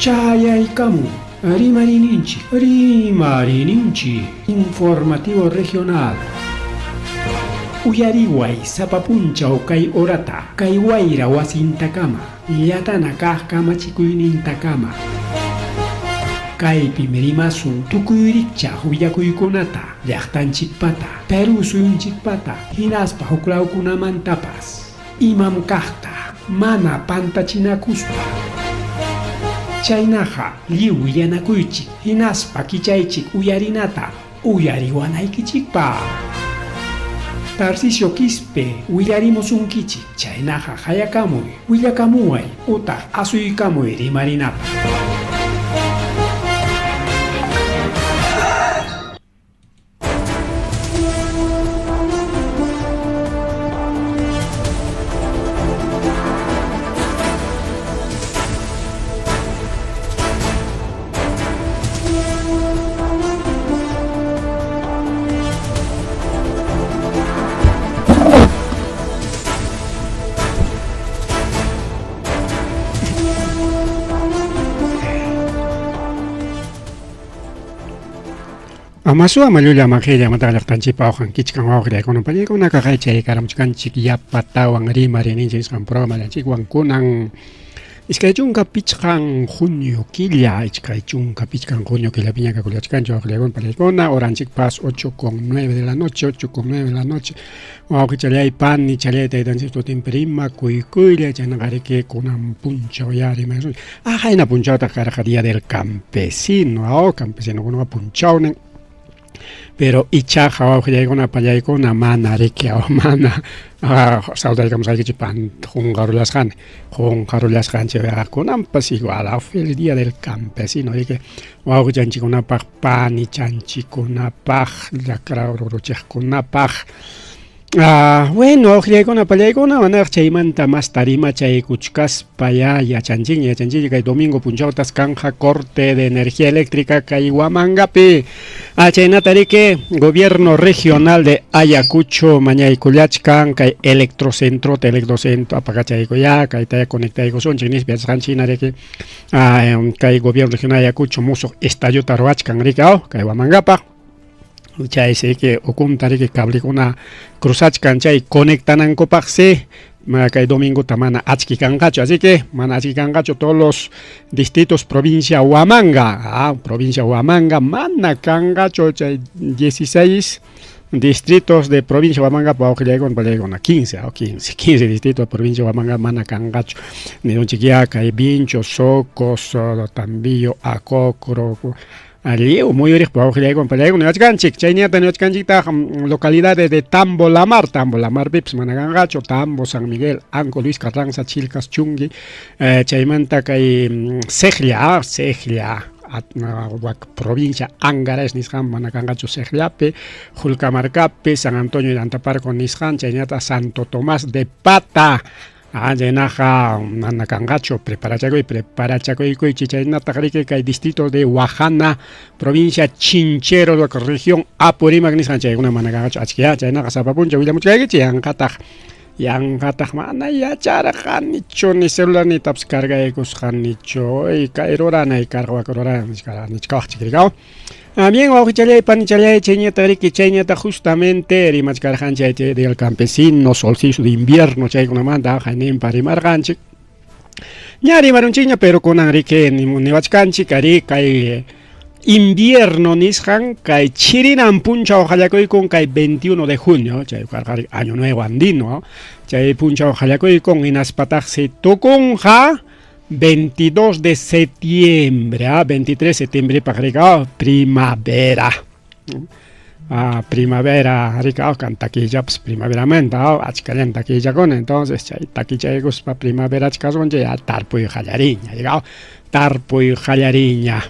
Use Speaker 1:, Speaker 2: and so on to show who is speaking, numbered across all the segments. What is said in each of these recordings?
Speaker 1: Chayaykamun Rimarininchik, Rimarininchik, Informativo Regional. Uyariway sapa punchaw kay horata, kay wayra wasintakama, llatana kaq kamachikuynintakama. Kaypim rimasun tukuy rikchaq willakuykunata, llaqtanchikpata, Perú suyunchikpata, hinaspa huklawkunamantapas. Imam kaqta mana pantachinakuspa. Chaynaqa lliw willanakuychik hinaspa kichaychik uyarinata uyariwanaykichikpaq. Tarcisio Quispe willarimusunkichik, chaynaqa qayakamuy, willakamuway utaq asuykamuy rimarinapaq.
Speaker 2: Amasu ama llulla ama qilla amataqa llaqtanchikpa awqan kichkan wawqillaykunan pañaykunaqa qaychaykaramchkanchik yapatawan rimarininchik nisqan programallanchikwan kunan 25 junio killa 25 junio killapiña kakullachkanchik wawqillaykuna pañaykuna horanchikpas 8 con 9 de la noche 8 con 9 de la noche wawqichallay panichalay taytanchik sutinpi rimakuykuylla chaynaqa kunan punchaw ya rimasun Ah, qayna punchawtaq karqa Día del Campesino, oh, campesinokunaqa punchawnin. Pero ichaqa wawqillaykuna pallaykuna mana riki, oh, mana ah, saudaykamusqaykichik pan qunqarullasqani, qunqarullasqanchik kunanpas igual, ah, feliz Día del Campesino, riki wawqichanchikkunapaq, panichanchikkunapaq, llakra ruruchiqkunapaq. Ah, bueno, wawqillaykuna pallaykuna manaraq chaymanta masta rimachaykuchkaspa ya yachanchikña yachanchikña kay domingo punchawtas kanja corte de energía eléctrica kay Huamangapi. Ah, chaynata riki gobierno regional de Ayacucho mañaykullachkan kay electrocentrota electrocentro apakachaykuyá kayta conectaykusunchik nispa yachasqanchik hina riki ah, kay gobierno regional de Ayacucho musuq estallota ruwachkan riki aw kay Huamangapaq. Chaysi riki ukunta riki cablikuna cruzachkan chay conectanankupaqsi kay domingota mana achki kanqachu, así que mana achki kanqachu todos los distritos provincia Huamanga, ah, provincia Huamanga mana kanqachu chay 16 distritos de provincia Huamanga wawqillaykuna pallaykuna 15, ah, 15, 15 distritos de provincia Huamanga mana kanqachu nirunchik ya kay Vincho, Socos, Tambillo, Acocro, Lliw muyuriqpa wawqillaykuwan pallaykun niwachkanchik. Chayñata niwachkanchiktaq localidades de Tambo Lamar, Tambo Lamarpipas mana kanqachu, Tambo, San Miguel, Anco, Luis Carranza, Chilcas, Chungui, chaymanta kay Sejlla, Sejlla, wak provincia Angares nisqan mana kanqachu Sejllapi, Julcamarcapi, San Antonio de Antaparco nisqan, chaynata Santo Tomás de Pata. Ah, chaynaqa mana kanqachu preparachakuy preparachakuykuychik chaynataq riki kay distrito de Huajana provincia Chinchero región Apurímac nisqan chaykuna mana kanqachu achkaya chaynaqa sapa punchaw willamuchkaykichik yanqataq yanqataq mana yacharqanichu ni celularniytapas cargaykusqanichu kay ruranay karqa wak ruranay nichkawaqchik rikaw. Ah, bien, wawqichalay, panichalay, chayñata riki, chayñata justamente rimachkarqanchik chay del campesino, solsticio de invierno, chaykunamanta hayninpa rimarqanchik. Ña rimarunchikña, pero kunan riki niwachkanchik ari kay invierno nisqan kay chirinan punchaw qallakuykun kay 21 de junio, chay karqa año nuevo andino, chay punchaw qallakuykun hinaspataqsi tukunqa 22 de septiembre, ah, 23 de septiembre paq primavera. Ah, primavera rika kan takillapas primaveramanta ah, achkallan takillakuna entonces chay takichaykuspa primavera achkasunchik ya tarpuy qallariña rika tarpuy qallariña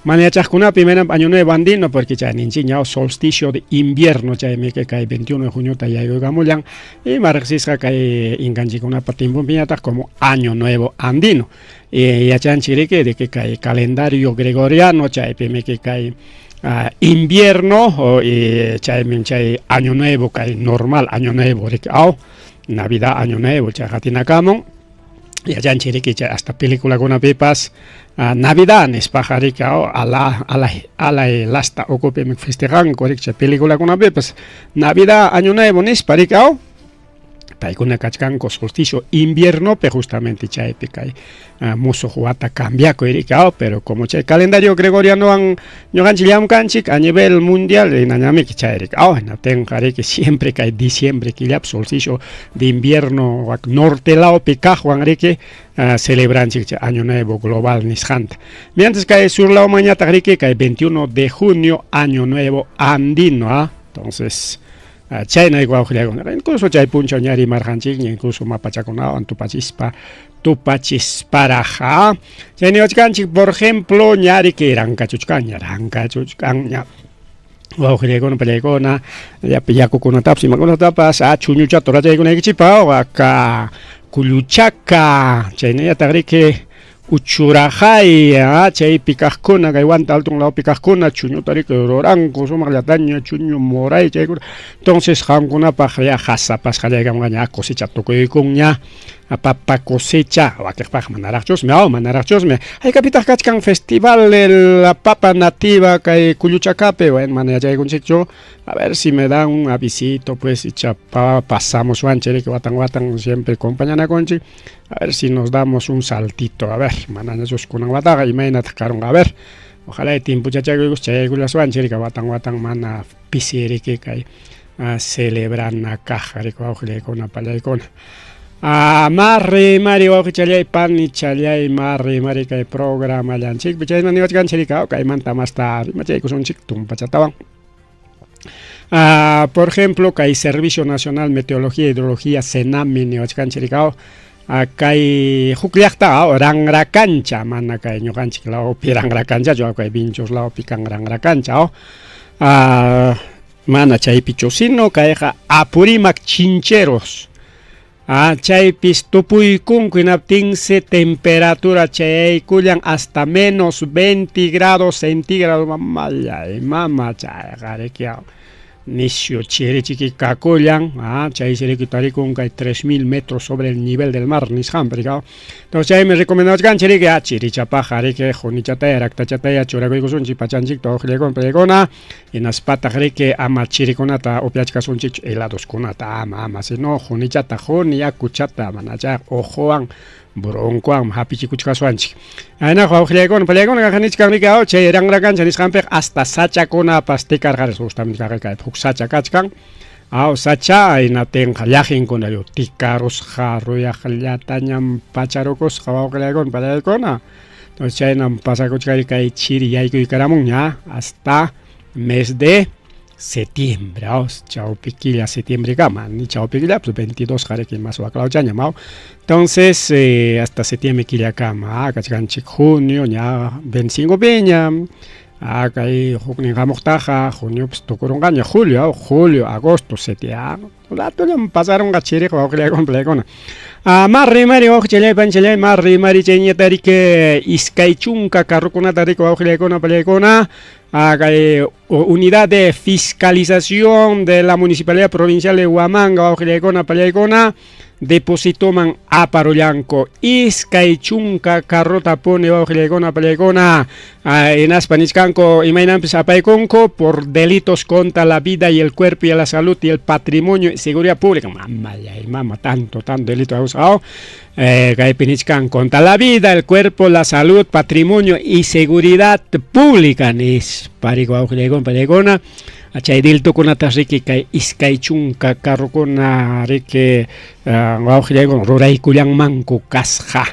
Speaker 2: mana yachaqkunapi imaynanpi año nuevo andino porque chay ninchikña solsticio de invierno chaymi kay 21 de juniota yaykuykamullan ima riqsisqa kay inkanchikkunapa tiemponpiñataq como año nuevo andino yachanchik riki de que kay calendario gregoriano chaypimi que kay invierno chaymi chay año nuevo kay normal año nuevo riki aw navidad año nuevo chay qatinakamun. Yachanchik riki chay hasta peliculakunapipas Navidad nispaqa riki ala ala alay lasta ukupimi festejanku riki chay peliculakunapipas Navidad Año Nuevo nispa riki aw paykuna kachkanku solsticio inviernopi justamente chaypi kay musuq wata cambiakuy riki aw pero como chay calendario gregorianowan ñuqanchik llamkanchik a nivel mundial hinañamiki chay riki aw hinaptinqa riki siempre kay diciembre killapi solsticio de invierno wak norte lawpi kaqwan riki celebranchik chay año nuevo global nisqanta mientras kay sur lawmanñataq riki kay 21 de junio año nuevo andino ah entonces chayna wawqillakuna incluso chay punchaw ña rimarqanchikña incluso mapachakunawan tupachispa tupachisparaq chay niwachkanchik por ejemplo ña riki rankachuchkanña rankachuchkanña wawqillaykuna pallaykuna llapi yakukunatapas imakunatapas chuñuchata rurachaykunaykichikpaq waka kulluchaka chaynallataq riki uchuraqay chaypi kaqkuna kay Huanta Altun lawpi kaqkuna chuñuta riki ruranku sumaqllataña chuñu moray chaykuna entonces qamkunapaq ya qasapas qallaykamunqaña cosecha tukuykunña papa cosecha wakiqpaq manaraqchusmi aw manaraqchusmi haykapitaq kachkan festival de la papa nativa kay Kulluchakapi bueno mana yachaykunchikchu a ver si me dan un avisito pues icha pasamos wanchik watan watan siempre acompañanakunchik a ver si nos damos un saltito a ver manañachus kunan wataqa imaynataq karunqa a ver ojalá timpuchachakuykus chayaykullaswanchik watan watan mana pisi riki kay celebrana kaq riki wawqillaykuna pallaykuna marri mari wawqichallay panichallay marri mari kay programallanchikpi chayna niwachkanchik riki kaymanta masta rimachaykusunchik tumpachatawan. Por ejemplo, kay Servicio Nacional Meteorología e Hidrología SENAMI niwachkanchik riki kay huk llaqta Ranrakancha mana kay ñuqanchik lawpi Ranrakanchachu kay Vinchos lawpi kan Ranrakancha mana chaypichu sino kayqa Apurímac Chincheros chaypis tupuykunku hinaptinsi temperatura chayaykullan hasta menos 20 grados centígrados mamallay mama chayqa riki nisyu chirichiki kakullan chaysi riki tarikun kay 3000 metros sobre el nivel del mar nisqanpi riki entonces chaymi recomendawachkanchik riki chirichapaqqa riki hunichataya raktachataya churakuykusunchik pachanchikta wawqillaykuna pallaykuna hinaspataq riki ama chirikunata upyachkasunchikchu heladoskunata ama ama sino hunichata huni yakuchata mana chayqa uquwan broncowan hapichikuchkaswanchik aynaqa wawqillaykuna pallaykuna kaqanichkan riki chay Ranrakancha nisqanpiqa hasta sachakunapas tikarqaris justamente kaqi kaypi huk sacha kachkan aw sacha hinaptinqa llaqinkuna lliw tikarusqa ruyaqllatañam pacharukusqa wawqillaykuna pallaykuna entonces chaynam pasakuchkari kay chiri yaykuykaramunña hasta mes de septiembre chawpi killa septiembrekama ni chawpi killa pues 22 qariki mas waklawchañam entonces hasta septiembre killakama kachkanchik junio ña 25 piña kay huknin hamuqtaqa junio pues tukurunqaña julio julio agosto septiembre ratullam pasarunqa chiriqa wawqillaykuna pallaykuna marri mari wawqichallay panichallay marri mari chayñata riki 20 carrokunata riki wawqillaykuna pallaykuna kay unidad de fiscalización de la Municipalidad Provincial de Huamanga wawqillaykuna pallaykuna depositoman aparullanku 20 carrota puni wawqillaykuna pallaykuna hinaspa nichkanku imaynanpis apaykunku por delitos contra la vida y el cuerpo y la salud y el patrimonio y seguridad pública mamallay mama tanto tanto delito abusado kaypi nichkan contra la vida, el cuerpo, la salud, patrimonio y seguridad pública nispa riki wawqillaykuna pallaykuna chay delitokunata riki kay 20 carrokuna riki wawqillaykuna ruraykullanmanku kasqa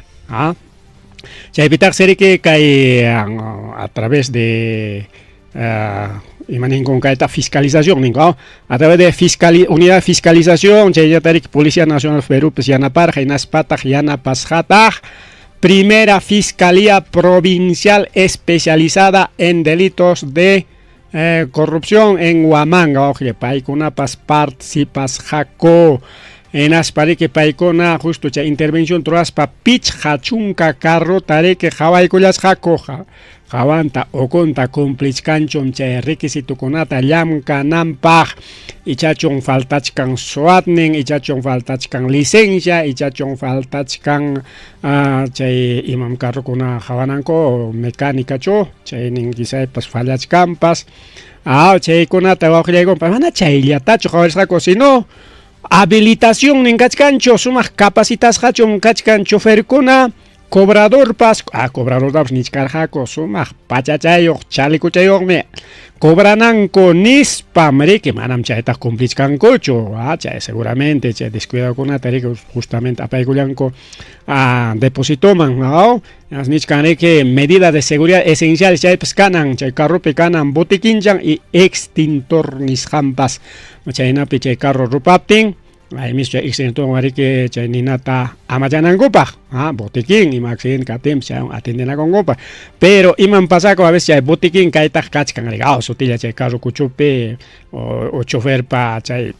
Speaker 2: chaypitaqsi riki kay a través de imaninkun kayta fiscalización ninku a través de unidad de fiscalización chayllata riki Policía Nacional Perupis yanaparqa hinaspataq yanapasqataq Primera Fiscalía Provincial Especializada en Delitos de Corrupción en Huamanga wawqilla paykunapas participasqaku. Hinaspa riki paykuna justo chay intervención ruwaspa 50 carrota riki qhawaykullasqaku qawanta ukunta cumplichkanchum chay requisitokunata llamkananpaq, ichachun faltachkan SOATnin, ichachun faltachkan licencia, ichachun faltachkan chay imam carrokuna qawananku mecánicachu, chaynin quizaypas fallachkanpas. Chaykunata wawqillaykunpa mana chayllatachu qawarisqaku, sino habilitacionnin kachkanchu, sumaq capacitasqachum kachkan choferkuna, cobradorpas, cobradortapas nichkarqaku sumaq pachachayuq, chalikuchayuqmi cobrananku nispam riki, manam chaytaq cumplichkankuchu, chay seguramente chay descuidadokunata riki justamente apaykullanku depositoman, ¿no? Nichkan riki medida de seguridad esenciales chaypas kanan, chay carropi kanan botiquinchan y extintor nisqanpas, chaynapi chay carro rupaptin ahí mismo chay extintor riki chay ninata amachanankupaq, botiquín ima accidente kaptin chay atendenakunkupaq, pero iman pasako a veces chay botiquín kaytaq kachkan riki, sutilla chay carro kuchupi o choferpa chay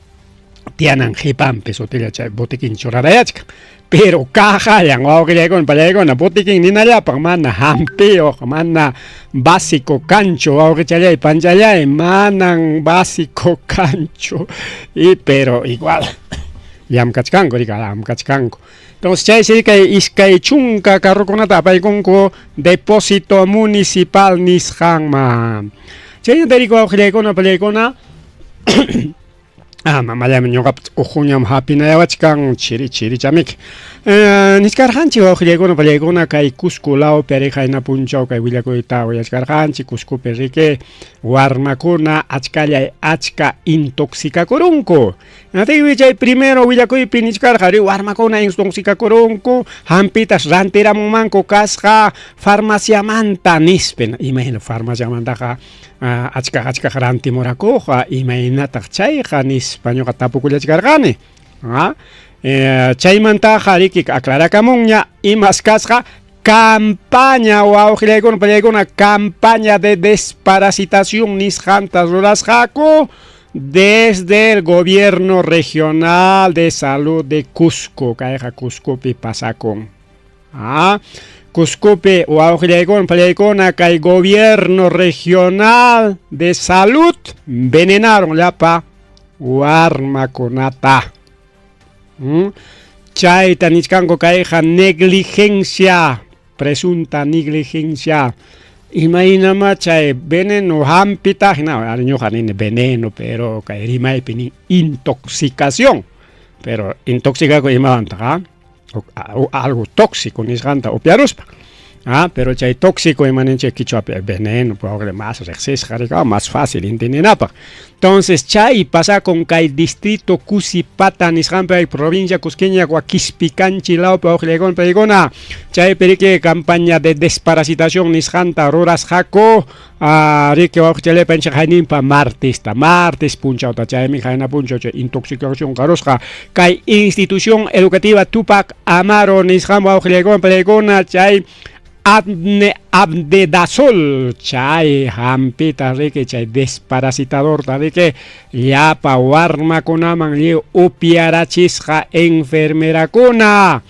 Speaker 2: tiyanan qipanpi sutilla chay botiquín churarayachkan, pero kajallan wawqillaykuna pallaykuna botiquín ninallapaq mana hampiyuq, mana básico kanchu wawqichallay panchallay, manan básico kanchu, y pero igual llamkachkanku riki, llamkachkanku. Entonces chaysi kay 20 carrokunata apaykunku depósito municipal nisqanman. Chaynata riki wawqillaykuna pallaykuna. Mamallaymi ñuqapas uhuñam hapinayawachkan chiri chirichamiki. Nichkarqanchik wawqillaykuna pallaykuna kay Cusco lawpi ari qayna punchaw kay willakuyta uyachkarqanchik Cuscopi riki warmakuna achkallay achka intoxicakurunku. Hinaptinmi chay primero willakuypi nichkarqa ri warmakuna intoxicakurunku hampitas rantiramunmanku kasqa farmaciamanta nispa. Imayna farmaciamantaqa achkaq achkaq rantimurakuqa imaynataq chayqa nispa ñuqa tapukullachkarqani. Chaymantaqa riki aclarakamunña imas kasqa campaña wawqillaykuna pallaykuna campaña de desparasitación nisqanta rurasqaku desde el gobierno regional de salud de Cusco, kayqa Cuscopi pasakun. Cuscopi wawqillaykuna pallaykuna kay gobierno regional de salud venenaron llapa warmakunata. Chayta nichkanku kayqa negligencia, presunta negligencia. Imaynama chay veneno hampita, hina ñuqa nini veneno, pero kay rimaypi nin intoxicación. Pero intoxicaku imawantaqa algo tóxico nisqanta upiaruspa. Pero chay tóxico imaninchik quichuapi veneno, pues más riqsisqa rika, más fácil entendinapaq. Entonces chay pasakun kay distrito Cusipata nisqanpi provincia cusqueña Quispicanchi lawpi wawqillaykuna paykuna chaypi riki campaña de desparasitación nisqanta rurasqaku riki wawqichallaypanchik hayninpa martesta, martes punchawta chaymi qayna punchaw chay intoxicación karusqa kay institución educativa Tupac Amaru nisqan wawqillaykuna paykuna chay Abdedazol chay hampita riki chay desparasitadorta riki llapa warmakunaman lliw upiarachisqa enfermerakuna.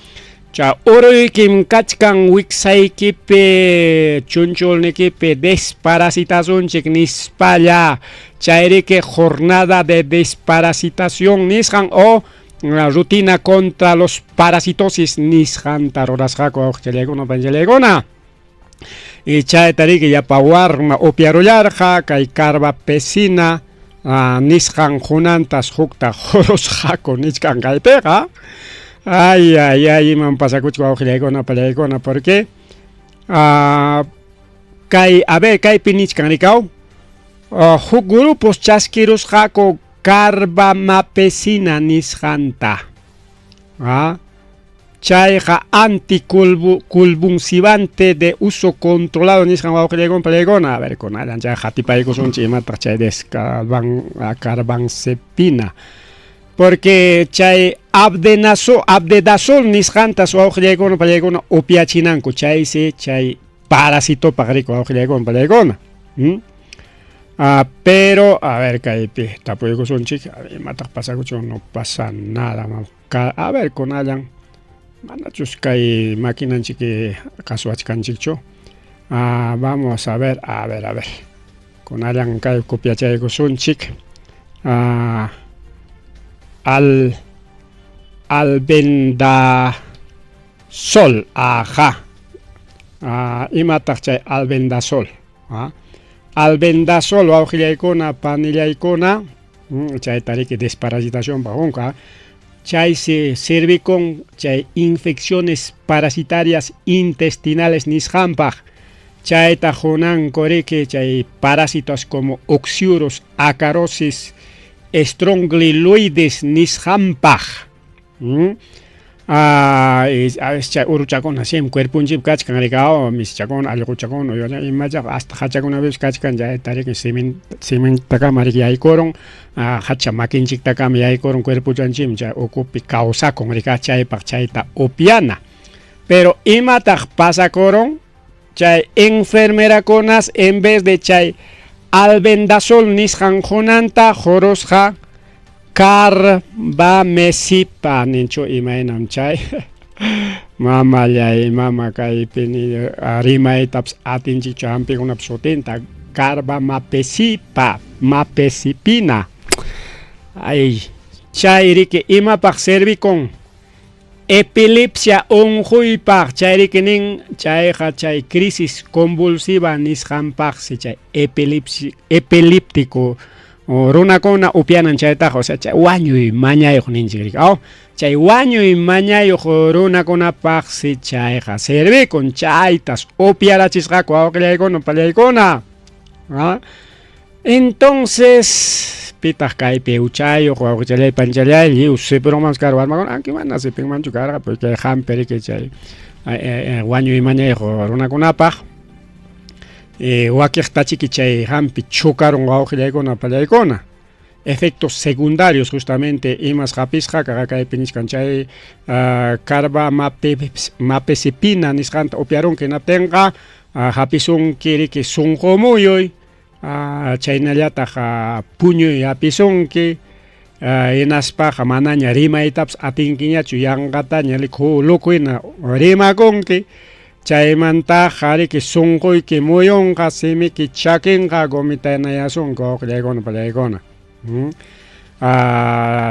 Speaker 2: Cha uruykim kachkan wiksaykipi chunchulnikipi desparasitasunchik nispalla chay riki jornada de desparasitación nisqan o rutina contra los parasitosis nisqanta rurasqaku wawqichallaykuna panchallaykuna. Y chayta riki llapa warma upiarullarqa kay carbapecina nisqan hunantas hukta qurusqaku nichkan kaypiqa. Ay, ay, ay, imam pasakuchka wawqillaykuna pallaykuna, porque kay, a ver, kaypi nichkan rikaw, huk grupos chaskirusqaku carbamapecina nisqanta. Chayqa anticonvulsivante de uso controlado nisqan wawqillaykuna pallaykuna. A ver, kunallan chay qatipaykusunchik imataq chay descarbancepina. Porque chay abdedazol nisqantas wawqillaykuna pallaykuna upiachinanku chaysi chay parasitopaq riki wawqillaykuna pallaykuna. Pero, a ver, kaypi tapuykusunchik, imataq pasakuchun, no pasa nada. A ver, kunallan, manachus kay maquinanchik kasuwachkanchikchu. Vamos a ver, a ver, a ver. Kunallan kay copiachaykusunchik. Al albendazol, ajá. Imataq chay albendazol? Albendazol wawqillaykuna, panillaykuna, chayta riki desparasitacionpaq unqa. Chaysi sirvikun chay infecciones parasitarias intestinales nisqanpaq. Chayta qunanku riki chay parásitos como oxiuros, acarosis, estrongliloides nisqanpaq. A veces chay uruchakuna siempre cuerponchikpi kachkan riki, misichakuna, allquchakuna, imachaqa hasta hachakunapipis kachkan, chayta riki simintakama riki yaykurun, hacha makinchiktakama yaykurun cuerpochanchikman, chay ukupi kawsakun riki, chaypaq chayta upyana. Pero imataq pasakurun? Chay enfermerakunas en vez de chay albendazol nisqan qunanta qurusqa carbamazepina ninchu imaynam chay mamallay mama kaypi rimaytapas atinchikchu hampikunap sutinta carbamazepina mapecipina ay chay riki imapaq servikun epilepsia unquypaq chay riki nin chayqa chay crisis convulsiva nisqanpaqsi chay epilepsia epiléptico runakuna upyanan chaytaqa, o sea chay wañuy mañayuq ninchik riki, chay wañuy mañayuq runakunapaqsi chayqa servikun, chaytas upyarachisqaku wawqillaykuna pallaykuna. Entonces pitaq kaypi huchayuq wawqichallay panchallay lliw sipirunmanchu karqa warmakuna, aunque mana sipinmanchu karqa, porque chay hampi riki chay wañuy mañayuq runakunapaq wakiqtachiki chay hampi chukarun wawqillaykuna pallaykuna. Efectos secundarios justamente imas hapisqa kaypi nichkan chay carbamazepina nisqanta upyarunki hinaptinqa hapisunki riki sunqu muyuy, chaynallataq puñuy hapisunki, hinaspaqa manaña rimaytapas atinkiñachu, yanqataña loco hina rimakunki, chaymantaqa riki sunquyki muyunqa, simiki chakinqa, gomitanayasunki wawqillaykuna pallaykuna.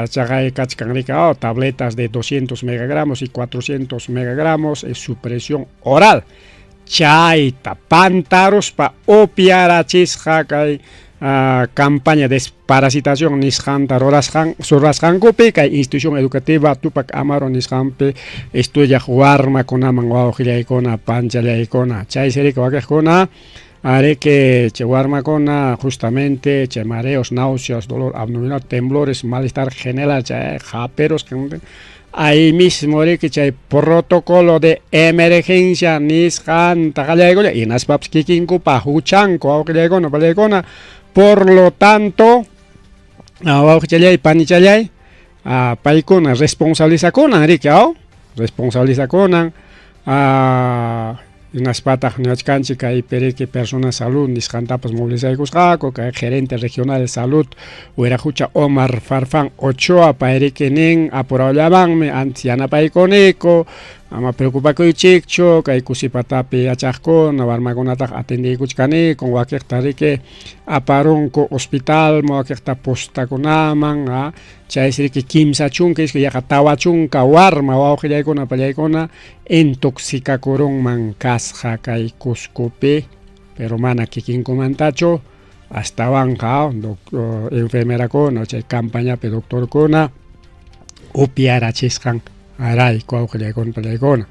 Speaker 2: Chaqay kachkan riki tabletas de 200 megagramos y 400 megagramos es supresión oral. Chayta pantaruspa upyarachisqa kay campaña de desparasitación nisqanta rurasqankupi kay institución educativa Tupac Amaru nisqanpi estudiaq warmakunaman wawqillaykuna panchallaykuna. Chaysi riki wakiqkuna ariki chay warmakuna justamente chay mareos, náuseas, dolor abdominal, temblores, malestar general chay haperus ahí mismo riki chay protocolo de emergencia nisqanta qallaykulla hinaspapas kikinkupa huchanku wawqillaykuna pallaykuna. Por lo tanto, wawqichallay panichallay, paykuna responsabilizakunan riki, responsabilizakunan. Hinaspataq niwachkanchik kaypi riki persona salud nisqantapas movilizaykusqaku kay gerente regional de salud Wiraqucha Omar Farfán Ochoa pay riki nin apurawllamanmi antes yanapaykuniku, ama preocupakuychikchu kay Kusipatapi yachaqkuna warmakunataqa atendiykuchkaniku, wakiqta riki aparunku hospital, wakiqta postakunaman, chaysi riki 32 yaqa 40 warma wawqillaykuna pallaykuna intoxicakurunman kasqa kay Cuscopi, pero mana kikinkumantachu, astawanqa enfermerakuna chay campañapi doctorkuna upyarachisqan rayku wawqillaykuna pallaykuna.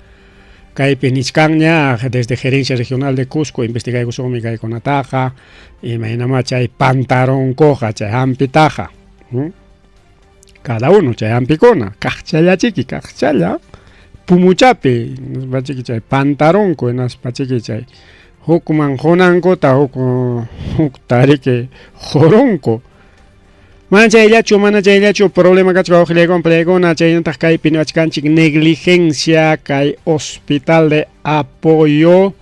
Speaker 2: Kaypi nichkanña desde Gerencia Regional de Cusco investigaykusunmi kaykunataqa imaynamá chay pantarunkuqa chay hampitaqa. Cada uno chay hampikuna kaqchallachiki kaqchalla pumuchapi hinaspa chay pantarunku hinaspa chay hukman qunankuta hukta riki qurunku. Mana chayllachu problema kachkan wawqillaykuna pallaykuna, chaynataq kaypi niwachkanchik negligencia kay hospital de apoyo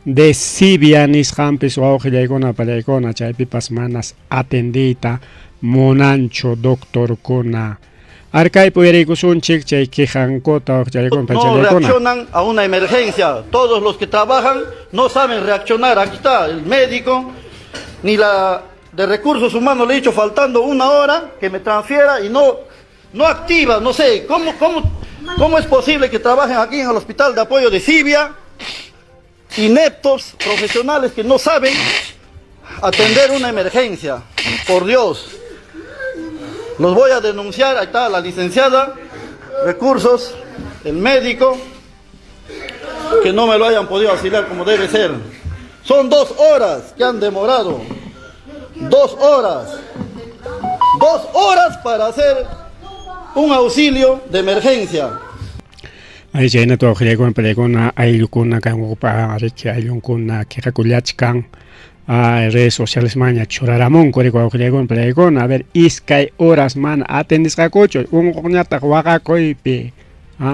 Speaker 2: de Sibia nisqanpis wawqillaykuna pallaykuna chaypipas manas atendiyta munanchu doctorkuna. Arkaypi uyariykusunchik chay quejankuta wawqillaykuna
Speaker 3: No
Speaker 2: pallaykuna.
Speaker 3: reaccionan a una emergencia. Todos los que trabajan no saben reaccionar. Aquí está el médico, ni la de recursos humanos le he dicho faltando una hora que me transfiera y no, no activa, no sé, ¿cómo es posible que trabajen aquí en el Hospital de Apoyo de Sibia? Ineptos, profesionales que no saben atender una emergencia. Por Dios. Los voy a denunciar, ahí está la licenciada, recursos, el médico, que no me lo hayan podido auxiliar como debe ser. Son 2 horas que han demorado. 2 horas. 2 horas para hacer un auxilio de emergencia.
Speaker 2: Ay, chaynata wawqillaykuna pallaykuna ayllukuna kankupa riki ayllunkuna quejakullachkan redes sociales maña churaramunku riki wawqillaykuna pallaykuna. A ver, iskay horas mana atendisqakuchu unquqñataq waqakuypi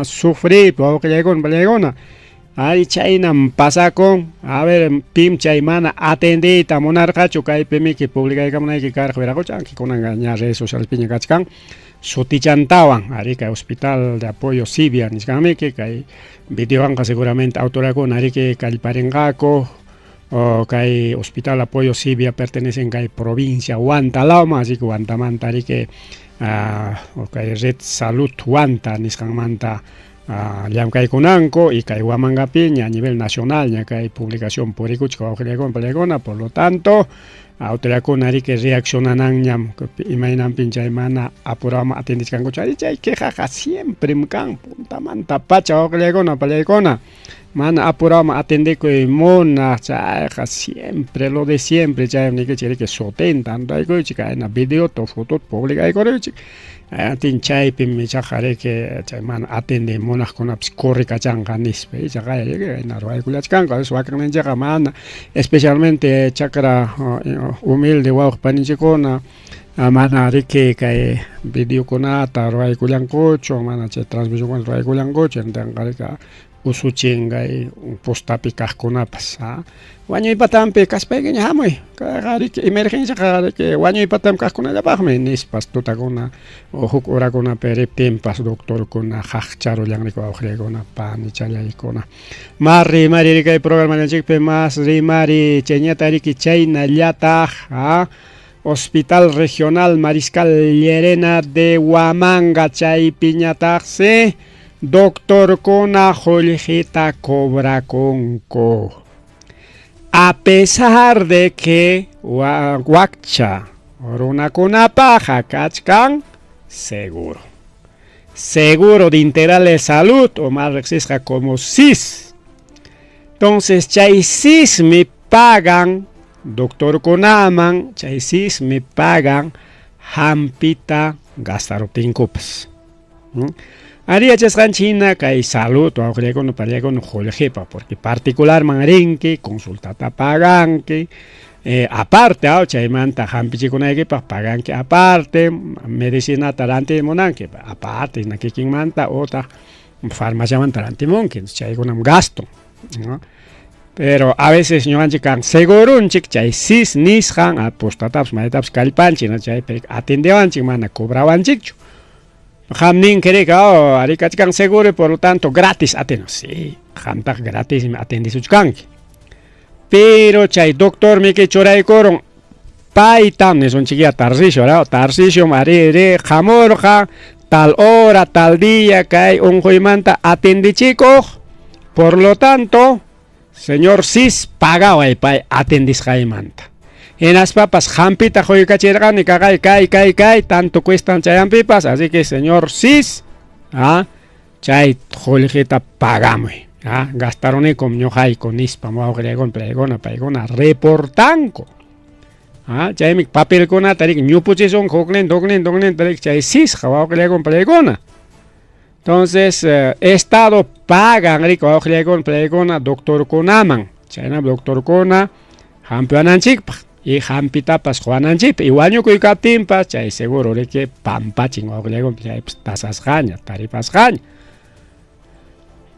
Speaker 2: sufriypi wawqillaykuna pallaykuna. Ay, chaynam pasakun. A ver, pim chay mana atendiyta munarqachu kaypi miki publicaykamunayki karqa wiraqucha, aunque kunanqa ña redes sociales piña kachkan sutichantawan, ari kay Hospital de Apoyo Sibia nisqanmiki kay videowanqa seguramente autorakuna ariki kallparinqaku o kay Hospital Apoyo Sibia pertenecen kay provincia Huanta lawman, así que Huantamanta ariki o kay Red Salud Huanta nisqanmanta llamkaykunanku y kay Huamangapiña a nivel nacional ña kay publicación purikuchka wawqillaykuna pallaykuna, por lo tanto autoridadkuna ariki reaccionananñam imaynanpin chay mana apuraman atendichkankuchu. Ari chay quejaqa siemprem kan puntamanta pacha wawqillaykuna pallaykuna mana apuraman atendikuy munaq chayqa siempre lo de siempre chay nikichik riki sutinta antaykuychik kayna videota fotota publicaykuruychik atin chaypim ichaqa riki chay mana atendiy munaqkunapas corrikachanqa nispa ichaqa kayna ruwaykullachkanku. A veces wakinninchikqa mana especialmente chakra humilde wawqi paninchikkuna mana riki kay videokunata ruwaykullankuchu mana chay transmisionkunata ruwaykullankuchu entonces riki usuchin kay postapi kaqkunapas wañuypatampi kaspaykiña hamuy kayqa riki emergenciaqa riki wañuypatampi kaqkunallapaqmi nispas tutakuna o huk horakunapi riptinpas doctorkuna qaqcharullanriki wawqillaykuna panichallaykuna. Mas rimari riki kay programallanchikpi mas rimari chayñata riki chaynallataq Hospital Regional Mariscal Llerena de Huamanga chaypiñataqsi doctorkuna qullqita cobrakunku. A pesar de que wakcha runakunapaqqa kachkan seguro. Seguro de Integral de Salud o más riqsisqa como SIS. Entonces chay SIS me pagan doctorkunaman, chay SIS me pagan hampita gastaruptinkupas. Ari yachasqanchik hina kay salud wawqillaykuna pallaykuna qullqipa porque particularman rinki, consultata paganki, aparte chaymanta hampichikunaykipaq paganki aparte, medicinata rantimunanki aparte, hina kikinmanta utaq farmaciamanta rantimunki, chaykunam gasto, ¿no? Pero a veces ñuqanchik kan segurunchik chay SIS nisqan postatapas maytapas kallpanchik, ¿no? Chaypi atendewanchik mana cobrawanchikchu. Qam ninki rika, ari kachkan seguro y por lo tanto gratis atendo. Sí, qamtaq gratis atendisuchkanki. Pero chay doctor miki churaykurun paytam nisunchikya Tarcisio, ¿verdad? Tarcisio ari ri qamurqa tal hora, tal día kay unquymanta atendichikuq. Por lo tanto, señor SIS pagaway pay atendisqaymanta. Hinaspapas hampita quykachirqani kaqay kay kay kay tanto cuestan chay hampipas, así que señor SIS, chay qullqita pagamuy. Gastarunikum ñuqayku nispa wawqillaykuna paykuna paykuna reportanku. Chaymi papelkunata riki ñupuchisunku hukninta hukninta hukninta riki chay SISqa wawqillaykuna paykuna. Entonces, Estado pagan riki wawqillaykuna paykuna doctorkunaman. Chaynam doctorkuna hampiwananchikpaq y hampitapas quwananchikpaq y wañukuy kaptinpas chay seguro riki pampachin wawqillaykuna chaypas tasasqaña taripasqaña.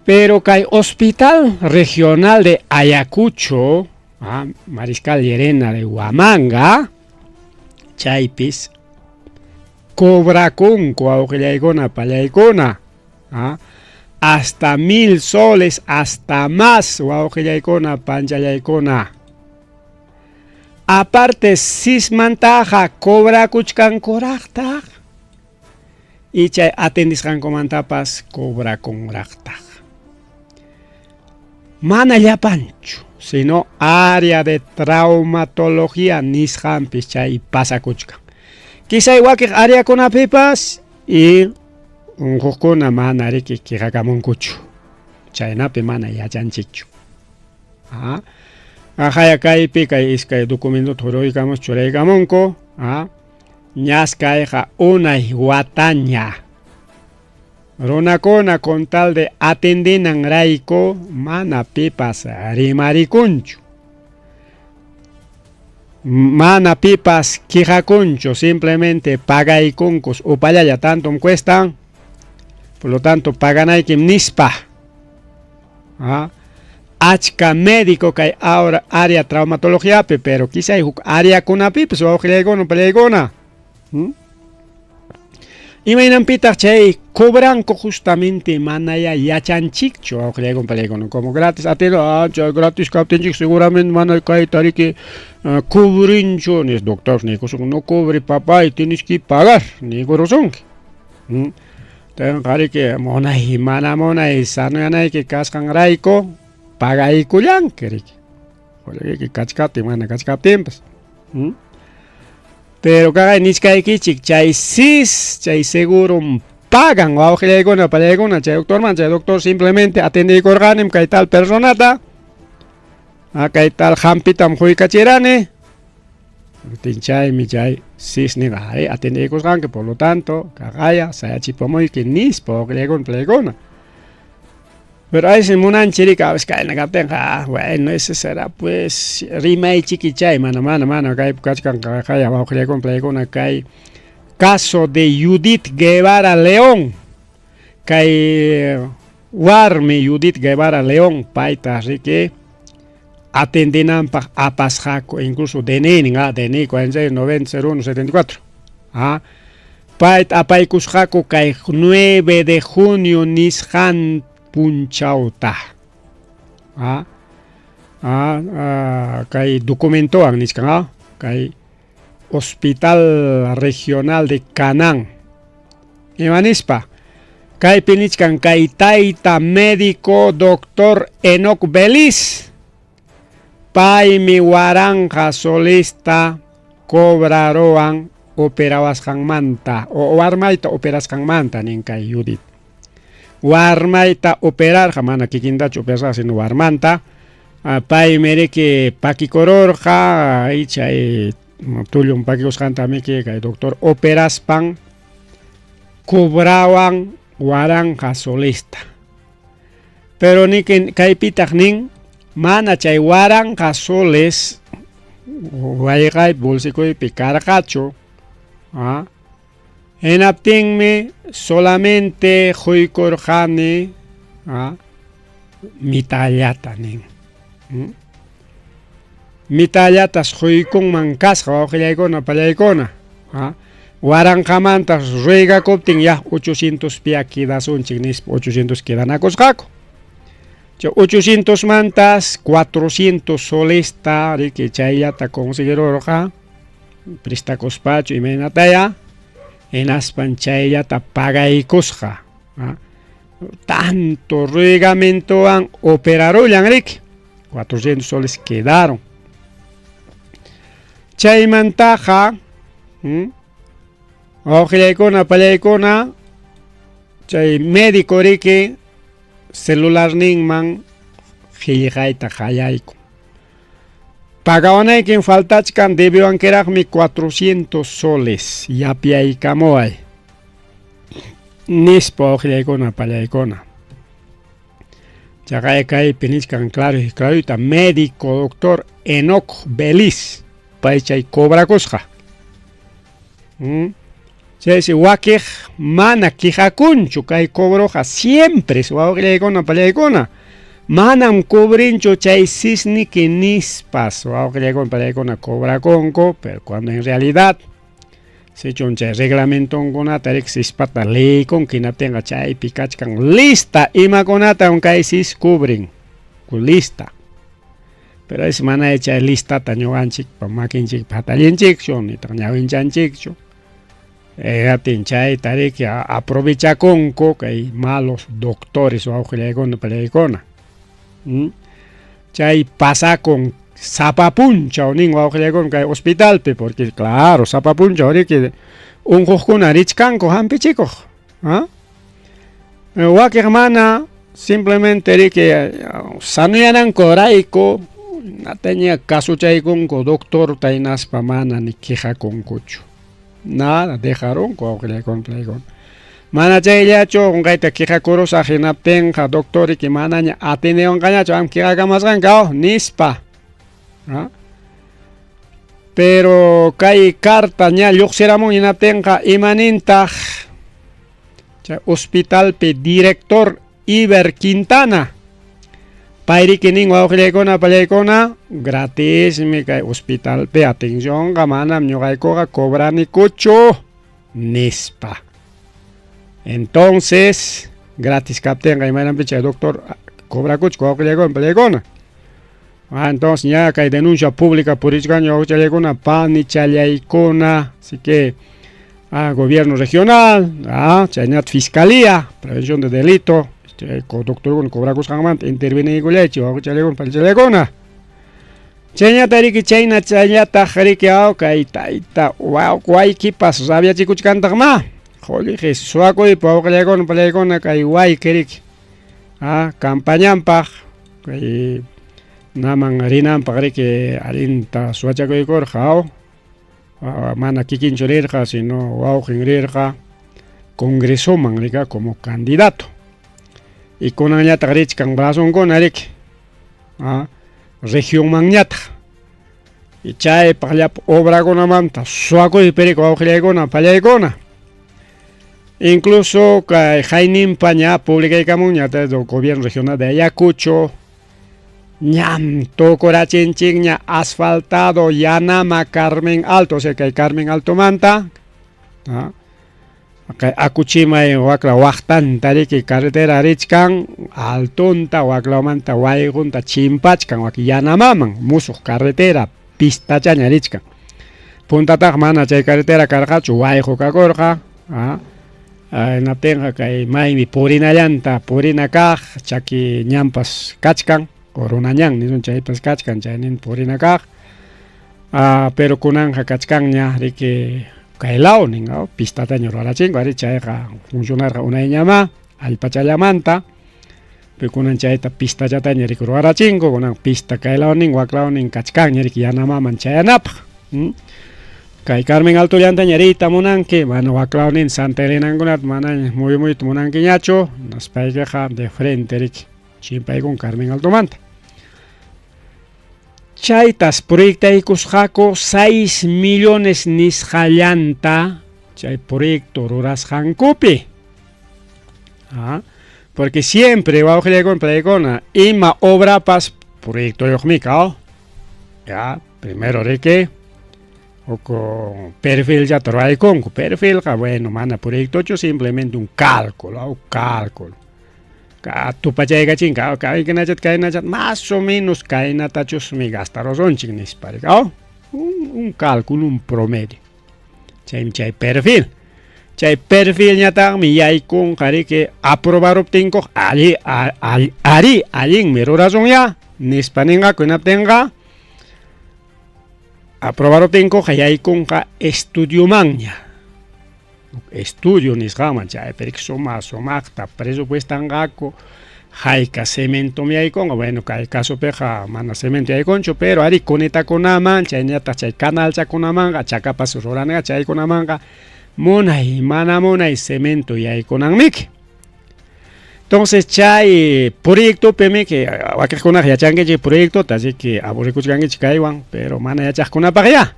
Speaker 2: Pero kay Hospital Regional de Ayacucho, Mariscal Llerena de Huamanga, chaypis cobrakunku wawqillaykuna pallaykuna, hasta 1000 soles, hasta más wawqillaykuna panchallaykuna. Aparte sismantaqa cobrakuchkankuraqtaq y chay atendisqankumantapas cobrakunraqtaq. Mana llapanchu, sino área de traumatología nisqanpis chay pasakuchkan. Quizá wakiq áreakunapipas y unquqkuna mana riki quejakamunkuchu. Chaynapi mana yachanchikchu. Ajaya kaypi kay iskay documentota huruykamus churaykamunku. Ñas kayqa unay wataña. Runakuna con tal de atendinan rayku mana pipas rimarikunchu. Mana pipas quejakunchu, simplemente pagaykunkus upallalla tanto cuestan. Por lo tanto, paganaykim nispa. Achka médico kay ahora área traumatología pero quizá hay área kunapipis wawqillaykuna pallaykuna. Imaynanpitaq chay cobranku justamente manaya yachanchikchu wawqillaykuna pallaykuna, como gratis atilo, chay gratis kaptinchik seguramente mana kayta riki cubrinchu nis doctor niykusun, no cubre papá, tienes que pagar niykurusunki. Qariki munay mana munay sanoyanayki kasqanrayku pagaykullanki riki. Qullqiyki kachkaptin mana kachkaptinpas. Pero kay nichkaykichik chay SIS, chay seguro pagan wawqillaykuna pallaykuna chay doctorman, chay doctor simplemente atendiykurqanim kay tal personata, kay tal hampitam huykachirani. Chaymi chay SIS niqa ay atendiykusqanki, por lo tanto, kaqaya sayachipamuyki nispa wawqillaykuna pallaykuna. Pero ahí se munanchik a veces kayna kaptinqa, bueno, ese será pues rimaychiki chay, mana mana mana kay kachkan kaqaya wawqillaykuna pallaykuna kay caso de Judith Guevara León. Kay warmi Judith Guevara León payta riki atendinanpaq apasqaku, incluso DNI DNI 46 90 01 74. Payta apaykusqaku kay 9 de junio nisqan punchawta. Kay documentowan nichkan, kay Hospital Regional de Canán. Imanispa kaypi nichkan kay tayta médico doctor Enoch Beliz paymi 1000 solista cobrarowan operawasqanmanta o warmayta operasqanmanta nin kay Judith. Warmayta operarqa mana kikintachu operarqa sino warmanta, paymi riki pakikururqa chay tullun pakikusqanta miki kay doctor operaspan cobrawan 1000 solista. Pero nikin kaypitaq nin mana chay 1000 soles wayqay bolsikuypi karqachu. Hinaptinmi solamente huykurqani mitallata nin. Mitallatas huykunman kasqa wawqillaykuna pallaykuna. 1000mantas ruegakuptin ya 800 pia quedasunchik nispa 800 quedanakusqaku. Chay 800 mantas 400 solesta riki chayllata conseguirurqa prestakuspachu imaynataya hinaspan chayllata pagaykusqa. Tanto ruegamentowan operarullan riki 400 soles quedaron. Chaymantaqa wawqillaykuna pallaykuna chay médico riki celularninman qillqayta qallaykun. Pagawanaykin faltachkan debiwankeraqmi 400 soles yapyaykamuway nispa wawqillaykuna pallaykuna. Chaqay kaypi nichkan claro y clarita médico doctor Enoch Beliz pay chay cobrakusqa. Chaysi wakiq mana quejakunchu kay cobroqa siempre wawqillaykuna pallaykuna manam cubrinchu chay sisniki nispas wawqillaykuna pallaykuna cobrakunku pero cuando en realidad sichun chay reglamentonkunata riqsispata leeykunki hinaptinqa chaypi kachkan lista imakunatam kay sis cubrin lista pero es mana chay listata ñuqanchikpa makinchikpa hatallinchikchu nitaq ñawinchanchikchu Hinaptin chayta riki aprovechakunku kay malos doctores wawqillaykuna pallaykuna. Chay pasakun sapa punchaw nin wawqillaykuna kay hospitalpi porque claro sapa punchaw riki unquqkuna richkanku hampichikuq. ¿Ah? Wakiq mana simplemente riki sanoyanankurayku nataña kasuchaykunku doctorta hinaspa mana ni quejakunkuchu. Nada, dejarunku wawqillaykuna palaykuna. Mana chayllachu qunqayta quejakurusaq hinaptinqa doctoriki manaña atiniwanqañachu am quejakamasqanka nispa. ¿Ah? Pero kay carta ña lluqsiramun hinaptinqa imanintaq chay hospitalpi director Iber Quintana payriki nin wawqillaykuna pallaykuna gratismi kay hospitalpi atencionqa manam ñuqaykuqa cobranikuchu nispa. Entonces gratis kaptinqa imaynanpi chay doctor cobrakuchu wawqillaykuna pallaykuna. Ah, entonces ña kay denuncia pública purichkanña wawqichallaykuna panichallaykuna así que ah, gobierno regional, ah, chaynat fiscalía, prevención de delito, este, doctorkuna cobrakusqanmanta interveniykullaychik wawqichallaykuna panichallaykuna. Chayñata riki chayna chayllataq riki aw kay tayta waykipas rabiachikuchkantaqma. Qullqi suwakuypa wawqillaykuna pallaykuna kay wayki riki. Ah, campañanpaq kay naman rinanpaq riki allinta suwachakuykurqa aw. Mana kikinchu rirqa sino wawqin rirqa congresoman rika como candidato. Y kunanñataq richkan brazonkuna riki. Ah, regionmanñataq. Y chaypaq llapa obrakunamanta suwakuypi riki wawqillaykuna pallaykuna. Incluso kay hayninpa ña publicaykamunña del gobierno regional de Ayacucho ñam tukurachinchikña asfaltado Yanama Carmen Alto, o sea kay Carmen Altomanta ¿ah? Kay Akuchimay wakla waqtanta riki carretera richkan altonta waklawmanta wayqunta chimpachkan wak Yanamaman musuq carretera pistachaña richkan. Puntataq mana chay carretera karqachu wayqu kakurqa ¿ah? Hinaptinqa kay maymi purinallanta purina kaq chaki ñanpas kachkan o runa ñan nisun chaypas kachkan chaynin purina kaq. Ah, pero kunanqa kachkanña riki kay lawnin pistataña rurachinku ari chayqa funcionarqa unayñamá allpachallamanta pero kunan chayta pistachataña riki rurachinku kunan pista kay lawnin wak lawnin kachkanña riki Yanamaman chayanapaq. Kay Carmen Altollantaña riyta munanki mana wak lawnin Santa Elenankunata manaña muyumuyta munankiñachu naspaykiqa de frente riki chimpaykun Carmen Altomanta. Chaytas proyectaykusqaku 6 millones nisqallanta chay proyecto rurasqankupi. Ah, porque siempre wawqillaykuna pallaykuna ima obrapas proyectoyuqmi ka. Ya, primero riki huk perfil llata ruraykunku. Perfilqa bueno, mana proyectochu simplemente un cálculo, un cálculo. Tupachaykachinka kaykunachat kaynachat más o menos kaynatachusmi gastarusunchik nispa un cálculo, un promedio. Chaymi chay perfil. Chay perfilñataqmi yaykunqa riki aprobaruptinkuq alli ari allinmi rurasunya nispa ninqaku hinaptinqa aprobaruptinkuqa yaykunqa estudiomanña. Estudio nisqanman chaypi suma sumaqta presupuestanqaku hayka cementom yaykunqa bueno kay casopiqa mana cemento yaykunchu pero ari cunetakunaman chaynataq chay canalchakunamanqa chakapas ruranqa chaykunamanqa munay mana munay cemento yaykunanmiki. Entonces chay proyectopimi wakiqkunaqa yachankichik proyectota así que aburrikuchkankichik kaywan pero mana yachaqkunapaq ya.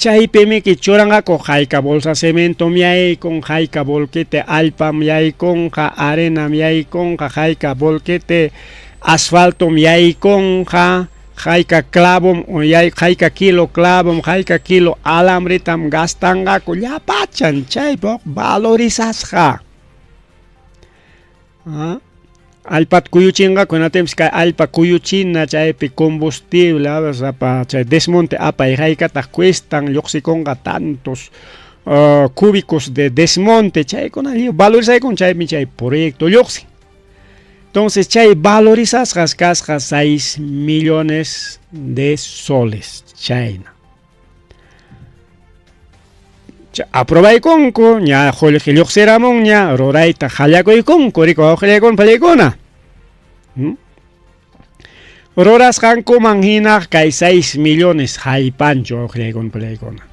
Speaker 2: Chaypimiki churanqaku hayka bolsa cementom yaykun, hayka volquete allpam yaykunqa, arenam yaykunqa, hayka volquete asfaltom yaykunqa, hayka clavom, hayka kilo clavom, hayka kilo alambretam gastanqaku, llapachan chaypaq valorizasqa. Allpata kuyuchinqaku, hinaptinpas kay allpa kuyuchina chaypi combustible, apa chay desmonte apay haykataq cuestan, lluqsikunqa tantos cúbicos de desmonte, chaykuna lliw valorizakun, chaymi chay proyecto lluqsin. Entonces chay valorizasqas kasqa 6 millones de soles, chayna. Aprobaykunku, ña qullqi lluqsiramunña, rurayta qallakuykunku, riku wawqillaykuna pallaykuna. Rurasqankuman hina kay 6 millones haypanchu wawqillaykuna pallaykuna.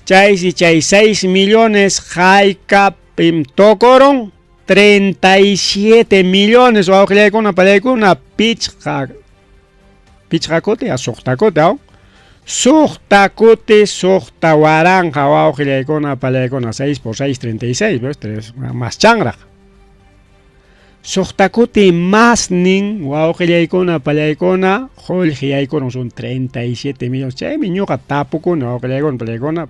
Speaker 2: Chaysi chay 6 millones haykapim tukurun 37 millones wawqillaykuna pallaykuna pichqa Pichqa kuti, suqta kuti, aw? Suqta kuti, suqta waranqa wawqillaykuna, pallaykuna, 6 por 6, 36, ¿ves? Tres, más chanraq. Suqta kuti más nin wawqillaykuna, pallaykuna, qullqi yaykurun son 37 millones. Chaymi ñuqa tapukuni wawqillaykuna, pallaykuna.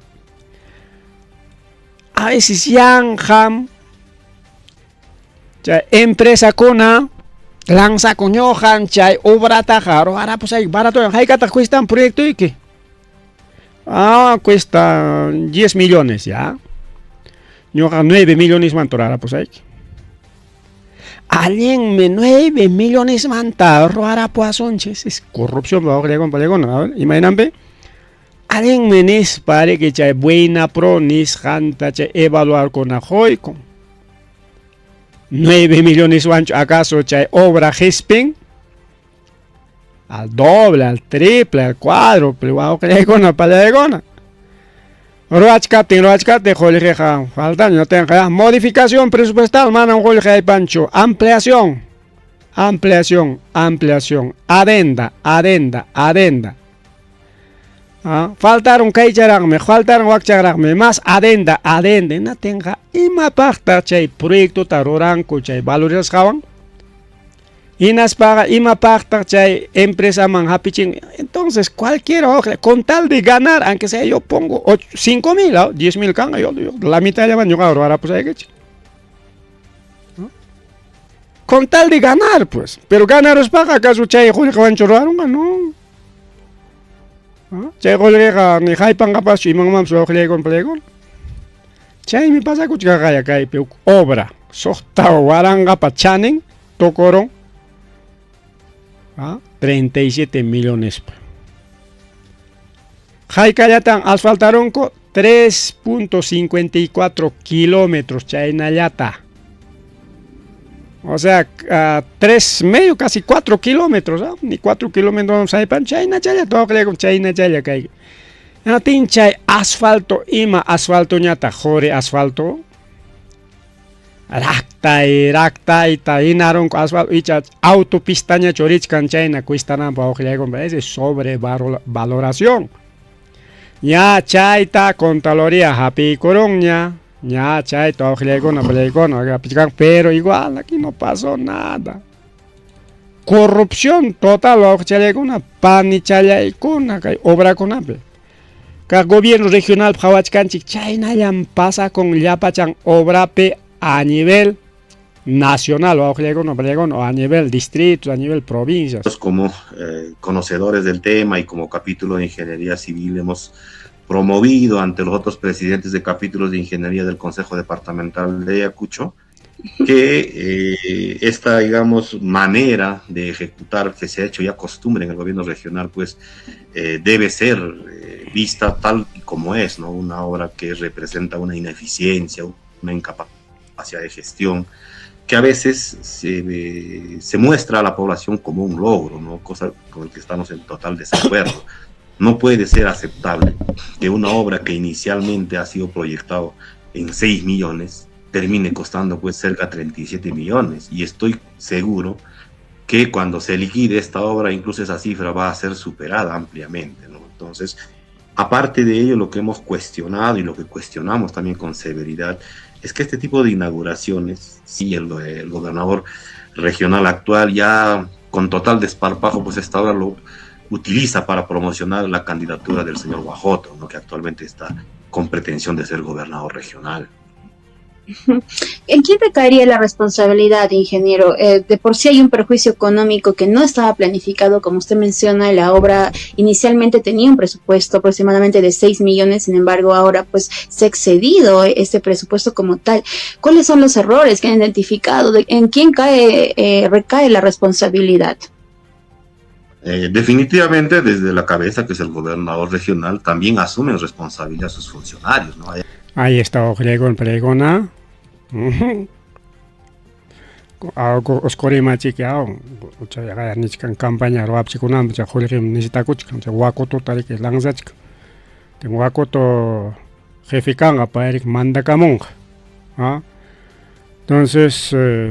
Speaker 2: A veces yanqam Chay empresakuna lanzakun ñuqan chay obrataqa ruwarapusayki baratoyan. Haykataq cuestan proyectoyki? Ah, cuesta 10 millones, ya. Ñuqa 9 millonesmanta ruwarapusayki. Allinmi 9 millonesmanta ruwarapuwasunchis. Es corrupción, wawqillaykunapallakuna. A ver, imaynanpi? Allinmi nispa riki chay Buena Pro nisqanta chay evaluarkuna quykun. 9 milloneswanchu acaso chay obra qispin? Al doble, al triple, al cuádruple, wawqillaykuna, pallaykuna. Ruwachkaptin, ruwachkaptin qullqiqa faltan, no tenqa modificación presupuestal, manam qullqi aypanchu, ampliación, ampliación, ampliación, adenda, adenda, adenda. Ah, faltaron kaycharaqmi, faltaron wakcharaqmi, más adenda, adenda, hinaptinqa imapaqtaq chay proyectota ruranku chay valorizasqawan? Hinaspaqa imapaqtaq chay empresaman hapichin? Entonces cualquier hoja, con tal de ganar, aunque sea yo pongo 5,000, ¿ah? 10,000 kanqa, yo, yo, la mitad llaman ñuqa ruwarapusaykichik. Con tal de ganar, pues. Pero ganaruspaqa acaso chay qullqiwanchu ruwarunqa? No. Chay qullqiqa ni haypanqapaschu imanmanpas wawqillaykuna palaykuna. Chaymi pasakuchkaqaya kaypi huk obra suqta waranqapa chanin tukurun 37 millonespa. Haykallatan asfaltarunku 3.54 kilómetros chaynallata. O sea, tres medio, casi 4 kilómetros, ¿ah? Ni 4 kilómetros saypan, chayna chaylla, todo chayna chaylla kay. Natin chay asfalto ima asfalto ñata, jore asfalto. Raktay, raktay, ta hinarunku asfalto, icha autopistaña churichkan chayna cuestananpa wawqillaykuna, ese es sobrevaloración. Ña chayta Contraloría hapiykurunña, ña chayta wawqillaykuna, pallaykuna, hapichkan, pero igual aquí no pasó nada. Corrupción total wawqichallaykuna, panichallaykuna kay obrakunapi. Kaq gobierno regional qhawachkanchik chaynallam pasakun llapachan obrapi a nivel nacional wawqillaykuna, pallaykuna, o a nivel distrito, a nivel provincias.
Speaker 4: Como conocedores del tema y como capítulo de Ingeniería Civil hemos promovido ante los otros presidentes de capítulos de Ingeniería del Consejo Departamental de Ayacucho que esta, digamos, manera de ejecutar que se ha hecho ya costumbre en el gobierno regional, pues debe ser vista tal y como es, ¿no? Una obra que representa una ineficiencia, una incapacidad de gestión, que a veces se muestra a la población como un logro, ¿no? Cosa con la que estamos en total desacuerdo. No puede ser aceptable que una obra que inicialmente ha sido proyectada en 6 millones termine costando pues cerca de 37 millones, y estoy seguro que cuando se liquide esta obra incluso esa cifra va a ser superada ampliamente, ¿no? Entonces, Aparte de ello, lo que hemos cuestionado y lo que cuestionamos también con severidad es que este tipo de inauguraciones, sí, el, el gobernador regional actual ya con total desparpajo, pues esta obra lo utiliza para promocionar la candidatura del señor Huajoto, ¿no? Que actualmente está con pretensión de ser gobernador regional.
Speaker 5: ¿En quién recaería la responsabilidad, ingeniero? De por sí hay un perjuicio económico que no estaba planificado, como usted menciona, la obra inicialmente tenía un presupuesto aproximadamente de 6 millones, sin embargo, ahora pues se ha excedido este presupuesto como tal. ¿Cuáles son los errores que han identificado? ¿En quién recae la responsabilidad?
Speaker 4: Definitivamente desde la cabeza, que es el gobernador regional, también asumen responsabilidad sus funcionarios, ¿no?
Speaker 2: Ahí está Ojlegón Pregona. Oskorima chiki aw chay nichkan campaña ruwapchikunanpa chay qullqim necesitakuchkan chay Huacotuta riki lanzachkan chay Huacoto jefe kanqa payrik mandakamunqa ¿ah? Entonces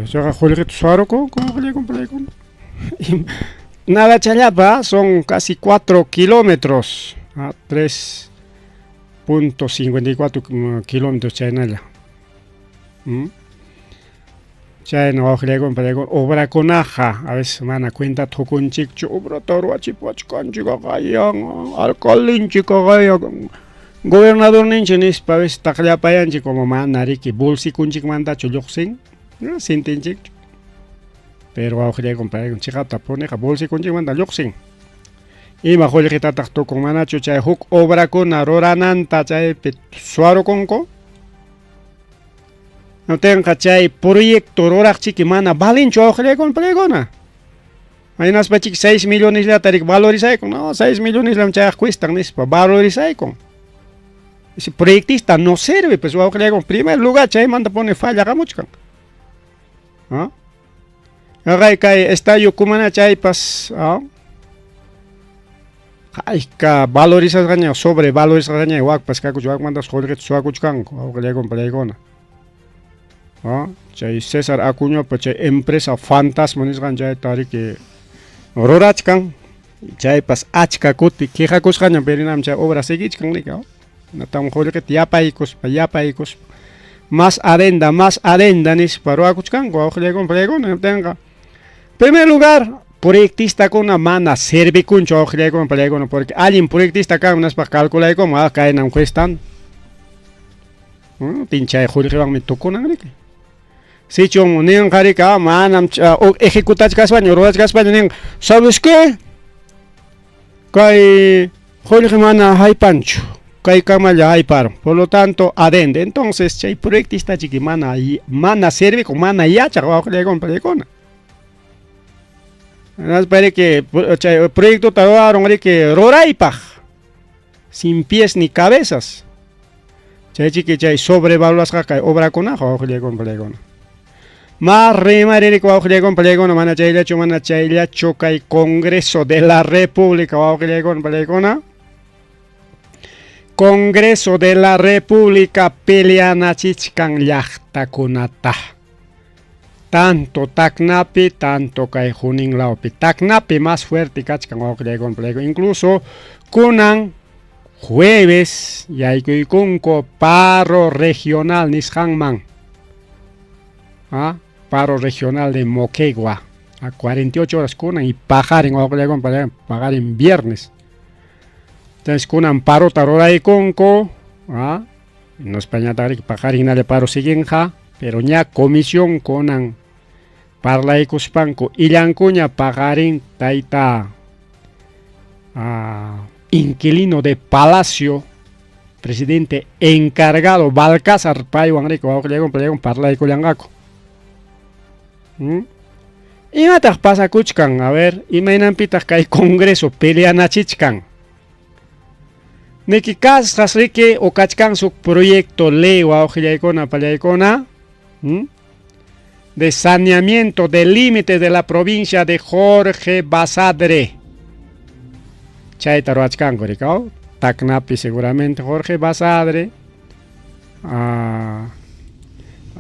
Speaker 2: chayqa qullqita suwarukunku Ojlegón Pregona. Nada challapa son casi 4 kilómetros, ¿ah? 3.54 kilómetros chaynalla. Chayna wawqillayku pallaykuna obrakunaqa a veces mana cuentata qukunchikchu obrata ruwachipuwachkanchik aqayan alcaldenchik aqayan gobernadorninchik nispa a veces taqllapayanchik como mana riki bolsikunchikmantachu lluqsin sintinchikchu pero wawqillayku pallaykuna chiqaptapuniqa bolsikunchikmanta lluqsin ima qullqitataq tukun manachu chay huk obrakuna rurananta chaypi suwarukunku. Tinqa chay proyecto ruraqchiki mana valinchu wawqillaykuna pallaykuna. Hinaspa chiki 6 millonesllata riki valorizayku. No, 6 millonesllam chayqa cuestan nispa valorizayku. Ese proyectista no sirve, pues wawqillaykuna primer lugar chaymanta pone falla hamuchkan. ¿Ah? Haqay kay estadio Cumana chaypas, ¿ah? Hayka valorizasqaña sobrevalorizasqaña wakpas kakuch wakmantas qullqita suwakuchkanku wawqillaykuna pallaykuna. ¿Ah? Chay César Acuñapa chay empresa fantasma nisqan chayta riki rurachkan chaypas achka kuti quejakusqaña pero hinam chay obra seguichkan riki natam qullqita yapaykuspa yapaykuspa más adenda nispa ruwakuchkanku wawqillaykuna pallaykuna niptinqa primer lugar proyectistakuna mana servikunchu wawqillaykuna pallaykuna porque allin proyectista kanman nispa calculaykuman kaynam cuestan tinchay qullqiwanmi tukunan riki. Sichum ninqa riki manam ejecutachkaspaña rurachkaspaña ninqa ¿sabes qué? Kay qullqi mana haypanchu kay kamalla hayparun por lo tanto adenda. Entonces chay proyectista chiki mana mana servikun mana yachaq wawqillaykuna pallaykuna. Hinaspa riki chay proyectota rurarun riki ruraypaq sin pies ni cabezas. Chay chiki chay sobrevaluasqa kay obrakunaqa wawqillaykuna pallaykuna. Más rimaririki wawqillaykuna pallaykuna mana chayllachu kay Congreso de la República wawqillaykuna pallaykuna. Congreso de la República peleanachichkan llaqtakunata. Tanto Tacnapi, tanto kay Junín lawpi. Tacnapi más fuerte kachkan wawqillaykuna pallaykuna. Incluso kunan jueves yaykuykunku paro regional nisqanman. ¿Ah? Paro regional de Moquegua. A 48 horas kunan y paqarin wawqillaykuna pallaykuna paqarin viernes. Entonces kunan parota ruraykunku, ¿ah? No España riki paqarin hinalla paro siguinqa, pero ña comisión kunan parlaykuspanku illankuña paqarin tayta inquilino de Palacio, presidente encargado Balcázar paywan riki wawqillaykuna pallaykuna parlaykullanqaku. Imataq pasakuchkan? A ver, imaynanpitaq kay Congreso peleanachichkan? Niki kasqas riki o kachkan suk proyecto ley wawqillaykuna pallaykuna de saneamiento del límite de la provincia de Jorge Basadre. Chayta ruwachkanku riki, Tacnapi seguramente Jorge Basadre.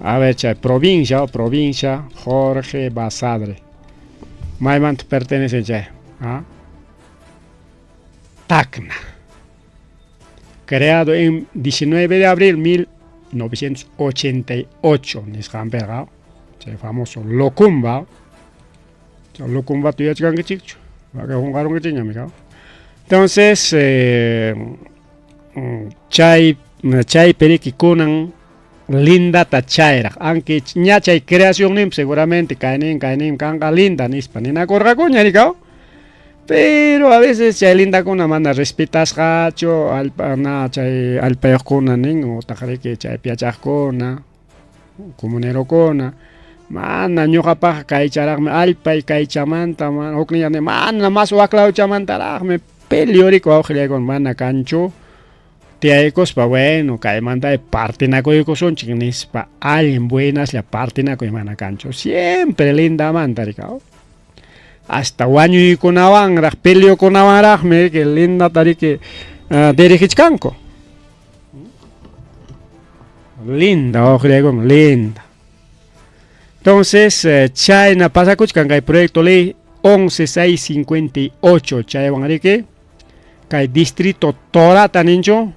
Speaker 2: A ver, chay provincia, provincia Jorge Basadre. Maymanta pertenece chay. ¿Ah? Tacna. Creado en 19 de abril 1988 nisqanpiqa chay famoso Locumba. Chay Locumba tuyachkankichikchu? Waka qunqarunkichikñami ka. Entonces, chay chaypi kunan lindata chayraq, aunque ña chay creación seguramente kaynin kaynin kanqa linda nispa ninakurqakuña rikaw. Pero a veces chay lindakuna mana respetasqachu allpa na chay allpayuqkuna nin utaq riki chaypi yachaqkuna comunerokuna mana ñuqapaqqa kaycharaqmi allpay kaychamanta mana huknin mana mas waklawchamantaraqmi pelio riki wawqillaykuna mana kanchu tiyaykuspa bueno kaymanta partinakuykusunchik nispa allin buenaslla partinakuy mana kanchu siempre lindamanta rikaw hasta wañuykunawanraq peliokunawanraqmi riki lindata riki dirigichkanku. Linda wawqillaykuna linda. Entonces chayna pasakuchkan kay proyecto ley 11658 chaywan riki kay distrito Torata ninchu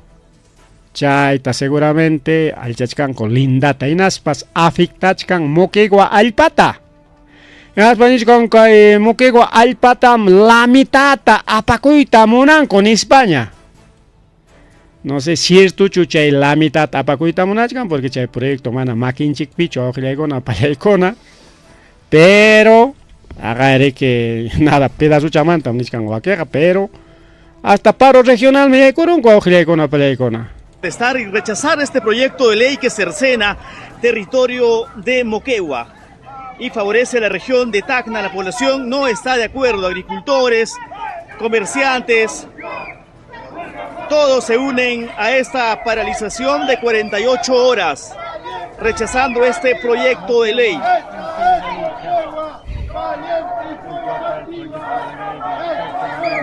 Speaker 2: chayta seguramente allchachkanku lindata hinaspas afectachkan Moquegua allpata. Hinaspa nichkan kay Moquegua allpatam la mitata apakuyta munanku nispaña. No sé ciertochu chay la mitad apakuyta munachkan porque chay proyecto mana makinchikpichu wawqillaykuna pallaykuna, pero aqayriki nada pedazochamantam nichkan wakiqa, pero hasta paro regionalmi yaykurunku wawqillaykuna pallaykuna.
Speaker 6: Protestar y rechazar este proyecto de ley que cercena territorio de Moquegua y favorece a la región de Tacna. La población no está de acuerdo, agricultores, comerciantes, todos se unen a esta paralización de 48 horas, rechazando este proyecto de ley.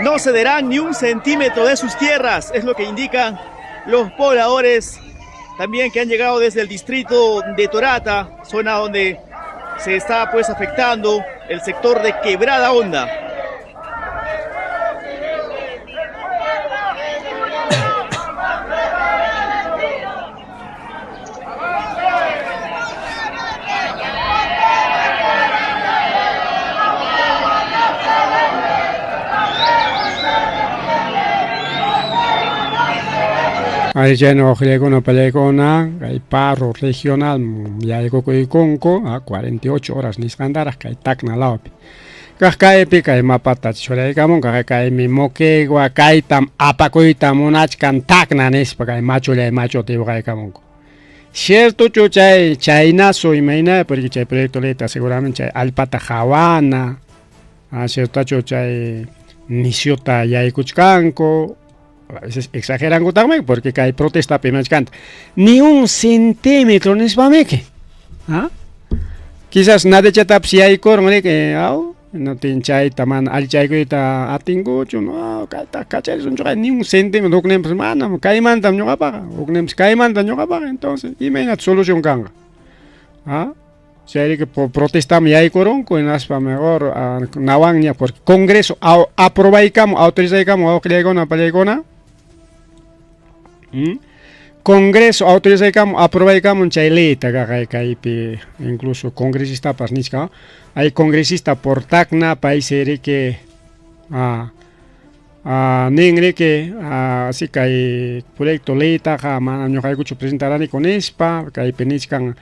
Speaker 6: No cederán ni un centímetro de sus tierras, es lo que indican los pobladores también que han llegado desde el distrito de Torata, zona donde se está pues afectando el sector de Quebrada Honda.
Speaker 2: Ahí chayna wawqillaykuna pallaykuna kay paro regional yaykukuykunku 48 horas nisqantaraq kay Tacna lawpi. Kaq kaypi kay mapata churaykamunqa kaymi Moquegua kaytam apakuyta munachkan Tacna nispa kay machullay machuta dibujaraykamunku. Ciertochu chay chaynazo imayna porque chay proyecto leyta seguramente chay allpata hawana, ciertochu chay nisiuta yaykuchkanku. A veces exagerankutaqmi porque kay protestapi imachkanta ni un centímetro nispamiki. ¿Ah? Quizás nadechatapis yaykurun riki, aw, no tin chayta mana allichaykuyta atinkuchu, no, kayta kacharisunchu ni un centímetro hukninpas manam kaymantam ñuqapaqa, hukninpas kaymantam ñuqapaqa, entonces imaynata solución kanqa. ¿Ah? Chayriki protestam yaykurunku hinaspa mejor nawanña porque Congreso aprobaykamun autorizaykamun wawqillaykuna pallaykuna. Congreso autorizaykamun aprobaykamun chay leyta kaqay kaypi incluso congresistapas nichka hay congresista por Tacna paysi riki nin riki así kay proyecto leytaqa mana ñuqaykuchu presentaraniku nispa kaypi nichkan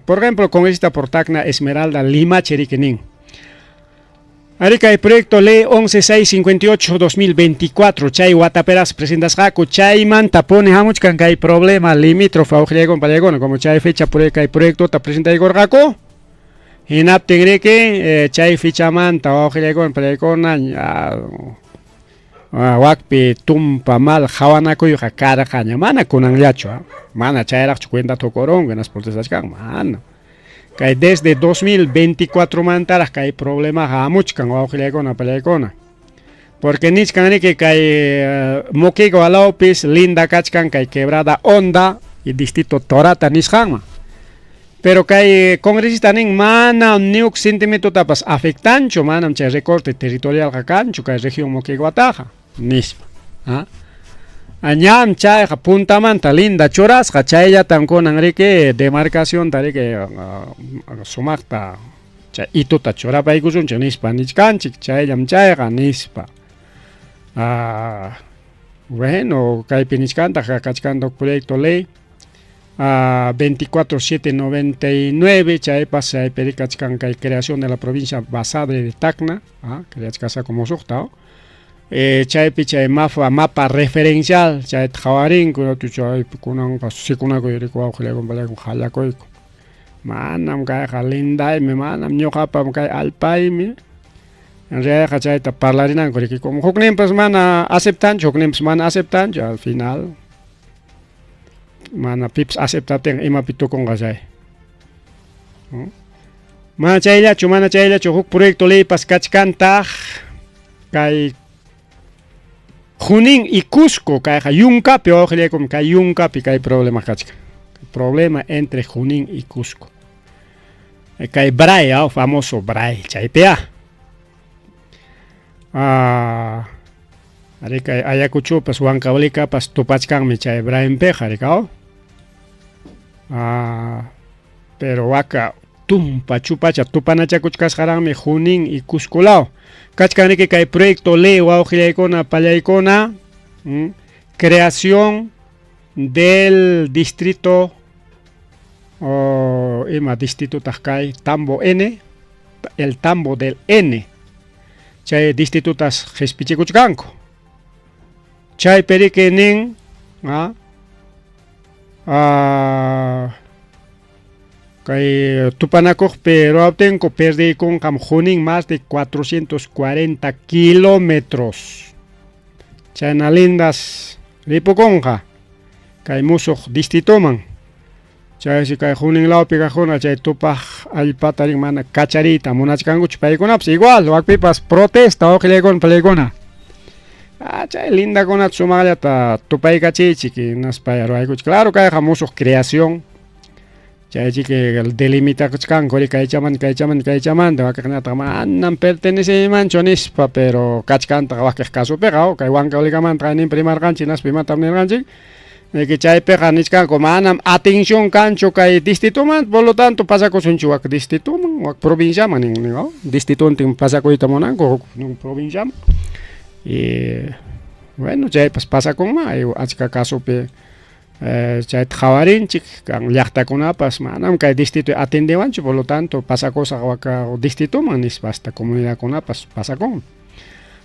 Speaker 2: por ejemplo congresista por Tacna Esmeralda Limache riki nin. Ari kay proyecto ley 11658-2024 chay wataperas presentasqaku chaymanta pone hamuchkan kay problema limítrofe wawqillaykuna pallaykuna como chay fecha por kay proyectota presentaykurqaku hinaptin riki chay fechamanta wawqillaykuna pallaykuna wakpi tumpa mal hawanakuyqa karqaña mana kunanllachu mana chayraqchu cuenta tukurunku hinaspa protestachkan mana. Kay desde 2024 mantaraq kay problema hamuchkan wawqillaykuna pallaykuna. Porque nichkan riki kay Moquegua lawpis linda kachkan kay Quebrada Honda y distrito Torata nisqanman. Pero kay congresista nin mana ni huk centímetrotapas afectanchu, manam chay recorte territorialqa kanchu kay región Moqueguataqa nispa. Ñam chayqa puntamanta linda churasqa, chayllatam kunan riki demarcacionta riki sumaqta chay ituta churapaykusunchik nispa nichkanchik, chayllam chayqa nispa. Bueno, kaypi nichkantaq kachkantaq proyecto ley 24799, chaypas chaypi kachkan kay creación de la provincia Basadre de Tacna, creachkasqaku musuqta. Chaypi chay mapa referencial chayta qhawarinku, chaypi kunanqa sikunakuy riki wawqillaykuna pallaykuna qallakuyku. Manam kayqa lindaymi, manam ñuqapam kay allpaymi. En realidadqa chayta parlarinanku riki, como hukninpas mana aceptanchu, hukninpas mana aceptanchu, al final mana pipas aceptaptinqa imapi tukunqa chay. Mana chayllachu, mana chayllachu, huk proyecto leypas kachkantaq kay Junín y Cusco, kayqa yunkapi wawqillaykum, kay yunkapi kay problema kachkan. Problema entre Junín y Cusco. Kay Bray, famoso Bray, chaypiya. Ari kay Ayacuchopas, Huancavelicapas tupachkanmi chay Brainpiqa, rikaw. Pero waka tumpa chupacha tupanachakuchkasqaraqmi Junín y Cusco law. Kachkan riki kay proyecto ley wawqillaykuna pallaykuna, creación del distrito o ima distritotaq kay Tambo N, el Tambo del N. Chay distritotas qhispichikuchkanku. Chay periki nin, kay tupanakuqpi ruwaptinku perdiykunqam Junín más de 440 kilómetros. Chayna lindas ripukunqa kay musuq distritoman. Chaysi kay Junín lawpi kaqkuna chay tupaq allpata rin mana kachariyta munachkankuchu paykunapas igual wakpipas protesta wawqillaykuna palaykuna. Chay lindakunata sumaqllata tupaykachiychik hinaspa ruwaykuchik. Claro kayqa musuq creación. Chaychiki delimitakuchkanku ri kaychamanta kaychamanta kaychamanta wakiqñataq manam perteneceymanchu nispa, pero kachkantaq wakiq casopiqa kay Huancavelicamantaqa qayninpi rimarqanchik hinaspa imatam nirqanchik que chaypiqa nichkanku manam atención kanchu kay distritomanta, por lo tanto pasakusunchik wak distritoman, wak provinciaman nin, nin, distritontin pasakuyta munanku huk provinciaman. Y bueno, chaypas pasakunman, hay achka casopi chayta qhawarinchik, kan llaqtakunapas manam kay distrito atendewanchu, por lo tanto pasakusaq wak distritoman nispa hasta comunidadkunapas pasakun.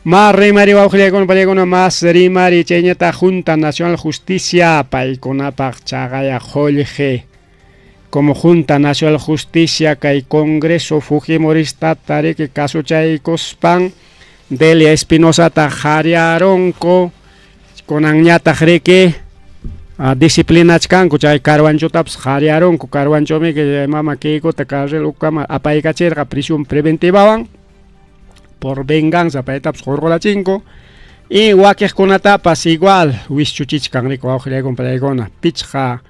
Speaker 2: Mas rimari wawqillaykuna pallaykuna, mas rimari chayñataq Junta Nacional Justicia paykunapaq chaqaya qullqi. Como Junta Nacional Justicia kay Congreso Fujimorista tariki kasuchaykuspan Delia Espinosata qhariarunku, kunanñataq riki disciplinachkanku chay Carhuanchotapas qhariarunku, Carhuanchomiki mama Keikota carril ukama apaykachirqa prisión preventivawan por venganza paytapas hurqurachinku y wakiqkunatapas igual wischuchichkan riki wawqillaykuna pallaykuna pichqa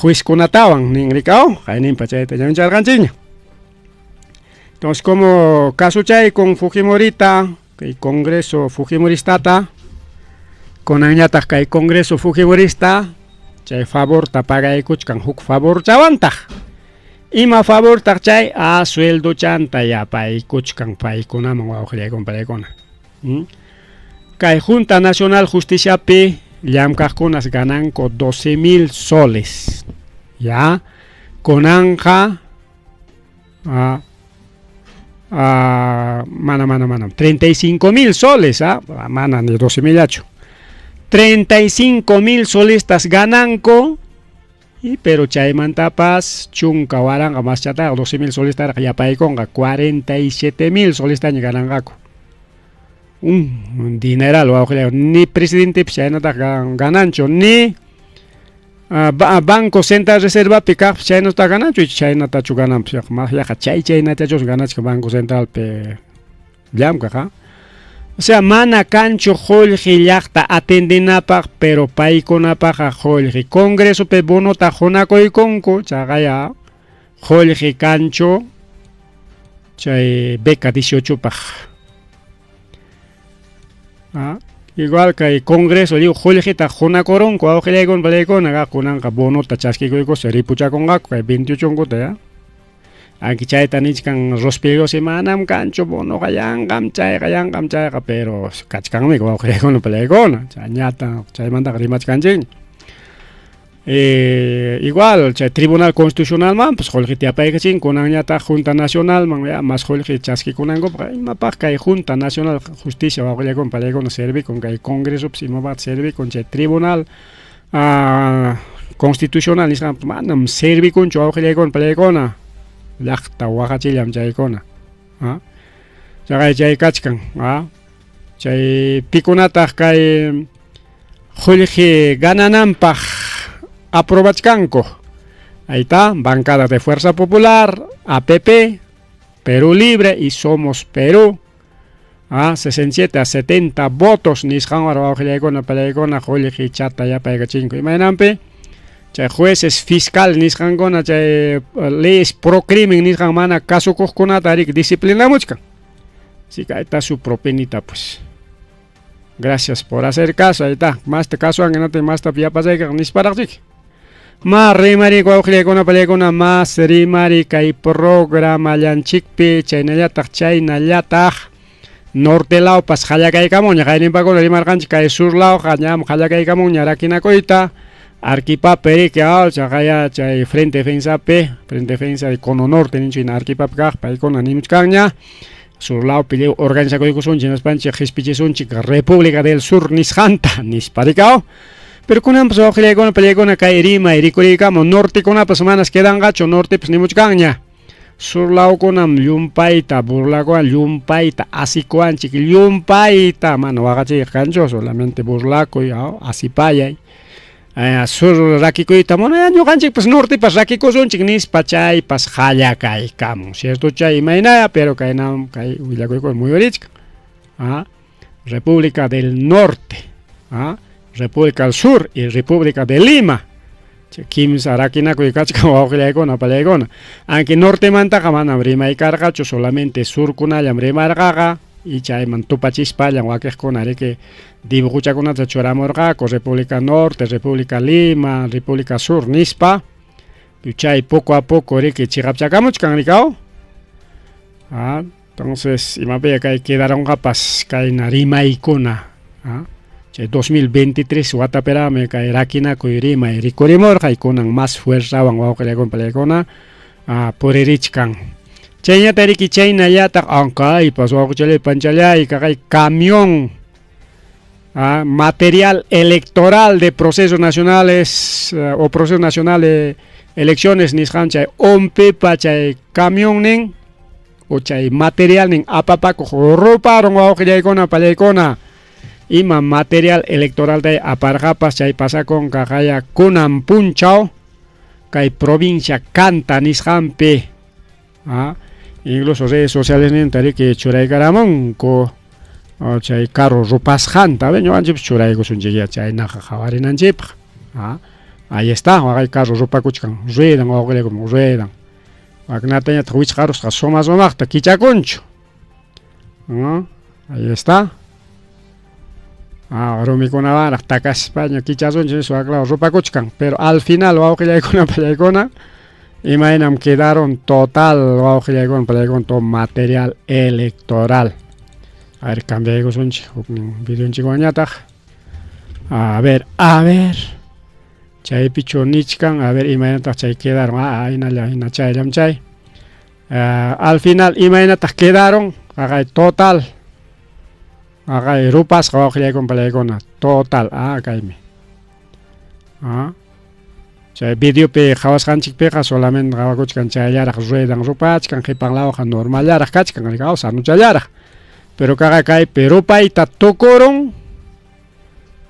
Speaker 2: juezkunatawan nin rikaw qayninpa chayta ñawincharqanchikña. Entonces como kasuchay con Fujimorita kay Congreso Fujimoristata kunanñataq kay Congreso Fujimorista chay favorta pagaykuchkan huk favorchawantaq. Ima favortaq chay? Sueldo chanta yapaykuchkan paykunaman wawqillaykuna pallaykuna. Kay Junta Nacional Justiciapi llamkaqkunas gananku 12,000 soles. Ya, kunanqa mana, mana, mana, 35,000 soles, mana ni 12,000achu. 35,000 solestas gananku, y pero chaymantapas chunka waranqa maschataqa 12,000 solestaraq yapaykunqa 47,000 solestaña gananqaku. Un dineral wawqillay, ni presidentepis chaynataqa gananchu, ni Banco Central Reservapi kaqpas chaynata gananchu, chaynatachu gananpas, yaqa chay chaynatachus ganachkan Banco Centralpi llamkaq. O sea, mana kanchu qullqi llaqta atendinapaq, pero paykunapaqa qullqi. Congresopi bonota qunakuykunku, chaqaya qullqi kanchu chay beca 18paq. Igual kay Congreso lliw qullqita qunakurunku wawqillaykuna palaykuna kunanqa bonota chaskikuykuspa ripuchakunqaku kay 28 ya. Anki chayta nichkan Rospigliosi manam kanchu bonoqa yanqam chayqa yanqam chayqa pero kachkanmi wawqillaykuna palaykuna chañata chaymantaqa rimachkanchikña. Eh, igual chay Tribunal Constitucionalmanpas qullqita yapaykachin kunanñataq Junta Nacionalman ya mas qullqi chaskikunankupaq imapaq kay Junta Nacional Justicia wawqillaykuna palaykuna servikun kay Congresopas imapaqtaq servikun chay Tribunal ah, Constitucional nisqanpas manam servikunchu wawqillaykuna palaykuna llaqta waqachillam chaykuna ah. Chaqay chay kachkan ah. Chay pikunataq kay qullqi ganananpaq aprobachkanku. Ahí está, bancada de Fuerza Popular, APP, Perú Libre y Somos Perú. Ah, 67 a 70 votos nisqanwan wawqillaykuna palaykuna qullqi chata yapaykachinku. Imaynanpi? Chay jueces fiscal nisqankuna chay leyes pro crimen nisqan mana kasukuqkunata riki disciplinamuchkan. Así que ahí está su propinita, pues. Gracias por hacer caso, ahí está. Más te caso, no te más te yapasayka nisparaqchik. Ma rimari wawqillaykuna palaykuna mas rimari kay programallanchikpi chaynallataq chaynallataq norte lawpas qallakaykamunña qayninpakuna rimarqanchik kay sur lawqa ñam qallakaykamunña rakinakuyta Arquipapi riki chaqaya chay Frente Defensapi Frente Defensa de Cono Norte ninchu hina Arquipapi kaq paykuna nimuchkanña sur lawpi lliw organizakuykusunchik hinaspanchik qispichisunchik República del Sur nisqanta nispa rikaw pero kunanpas wawqillaykuna pallaykuna kay rimay rikuriykamun nortekunapas manas quedanqachu nortepas nimuchkanña sur lawkunam llumpayta burlakuwan llumpayta asikuwanchik llumpayta mana waqachiyqa kanchu solamente burlakuy asipayay sur rakikuyta munaya ñuqanchikpas nortepas rakikusunchik nispa chaypas qallakaykamun cierto chay imaynaya pero kaynam kay willakuykuna muyurichkan ah, República del Norte ah, República del Sur y República de Lima chay kimsa rakinakuy kachkan wawqillaykuna pallaykuna aunque nortemantaqa manam rimay karqachu solamente surkunallam rimarqaqa y chayman tupachispallam wakiqkuna riki dibujochakunata churamurqaku República Norte, República Lima, República Sur nispa chay poco a poco riki chiqapchakamuchkan rikaw ah, entonces imapiya kay quedaronqapas kayna rimaykuna ah, chay 2023 watapiraqmi kay rakinakuy rimay rikurimurqa y kunan mas fuerzawan wawqillaykuna palaykuna ah, puririchkan chayñata riki chaynallataq ankaypas wawqichalay panchalay kaqay camión ah, material electoral de procesos nacionales o proceso nacional de elecciones nisqan chay ompipa chay camionnin o chay materialnin apapakuq ruparun wawqillaykuna pallaykuna ima material electoral tay aparqapas chay pasakun kaqaya kunan punchaw kay provincia Canta nisqanpi ah, incluso redes sociales ninta riki churaykaramunku chay carro rupasqanta ñuqanchikpas churaykusunchikya chaynaqa qhawarinanchikpaq ah, ahí está waqay carro rupakuchkan ruedan wawqillaykuna ruedan waknatañataq wichqarusqa suma sumaqta kichakunchu ahí está ah, rumikunawanraq takaspaña kichasunchik nispa waklaw rupakuchkan pero al final wawqillaykuna pallaykuna imaynam quedaron total wawqillaykuna pallaykuna todo material electoral a ver cambiaykusunchik huknin videonchikwanñataq a ver a ver chaypichu nichkan a ver imaynataq chay quedaron ah hinalla hina chayllam chay al final imaynataq quedaron qaqay total qaqay rupasqa wawqillaykuna pallaykuna total ah kaymi ah chay videopi qhawasqanchikpiqa solamente qhawakuchkan chayllaraq ruedan rupachkan qhipan lawqa normallaraq kachkan rikaw sanuchallaraq pero kaqa kaypi rupayta tukurun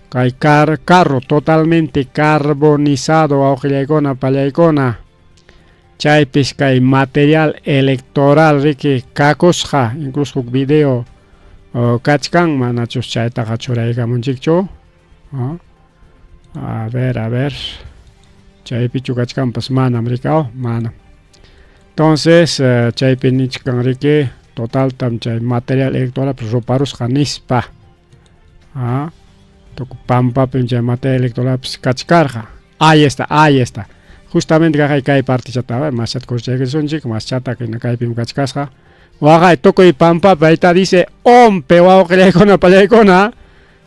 Speaker 2: kay carro totalmente carbonizado wawqillaykuna pallaykuna chaypis kay material electoral riki kakusqa incluso huk video kachkan manachus chaytaqa churaykamunchikchu a ver a ver chaypichu kachkanpas manam rikaw manam entonces chaypi nichkan riki totaltam chay material electoral ruparusqa nispa. Ah, tuku pampapim chay materia electoralpis kachkarqa. Ahí está, ahí está. Justamente kaqay kay partichata, maschata kusichaykisunchik, maschata hina kaypim kachkasqa. Waqay tukuy pampapi, ahí está dice ompe wawqillaykuna pallaykuna.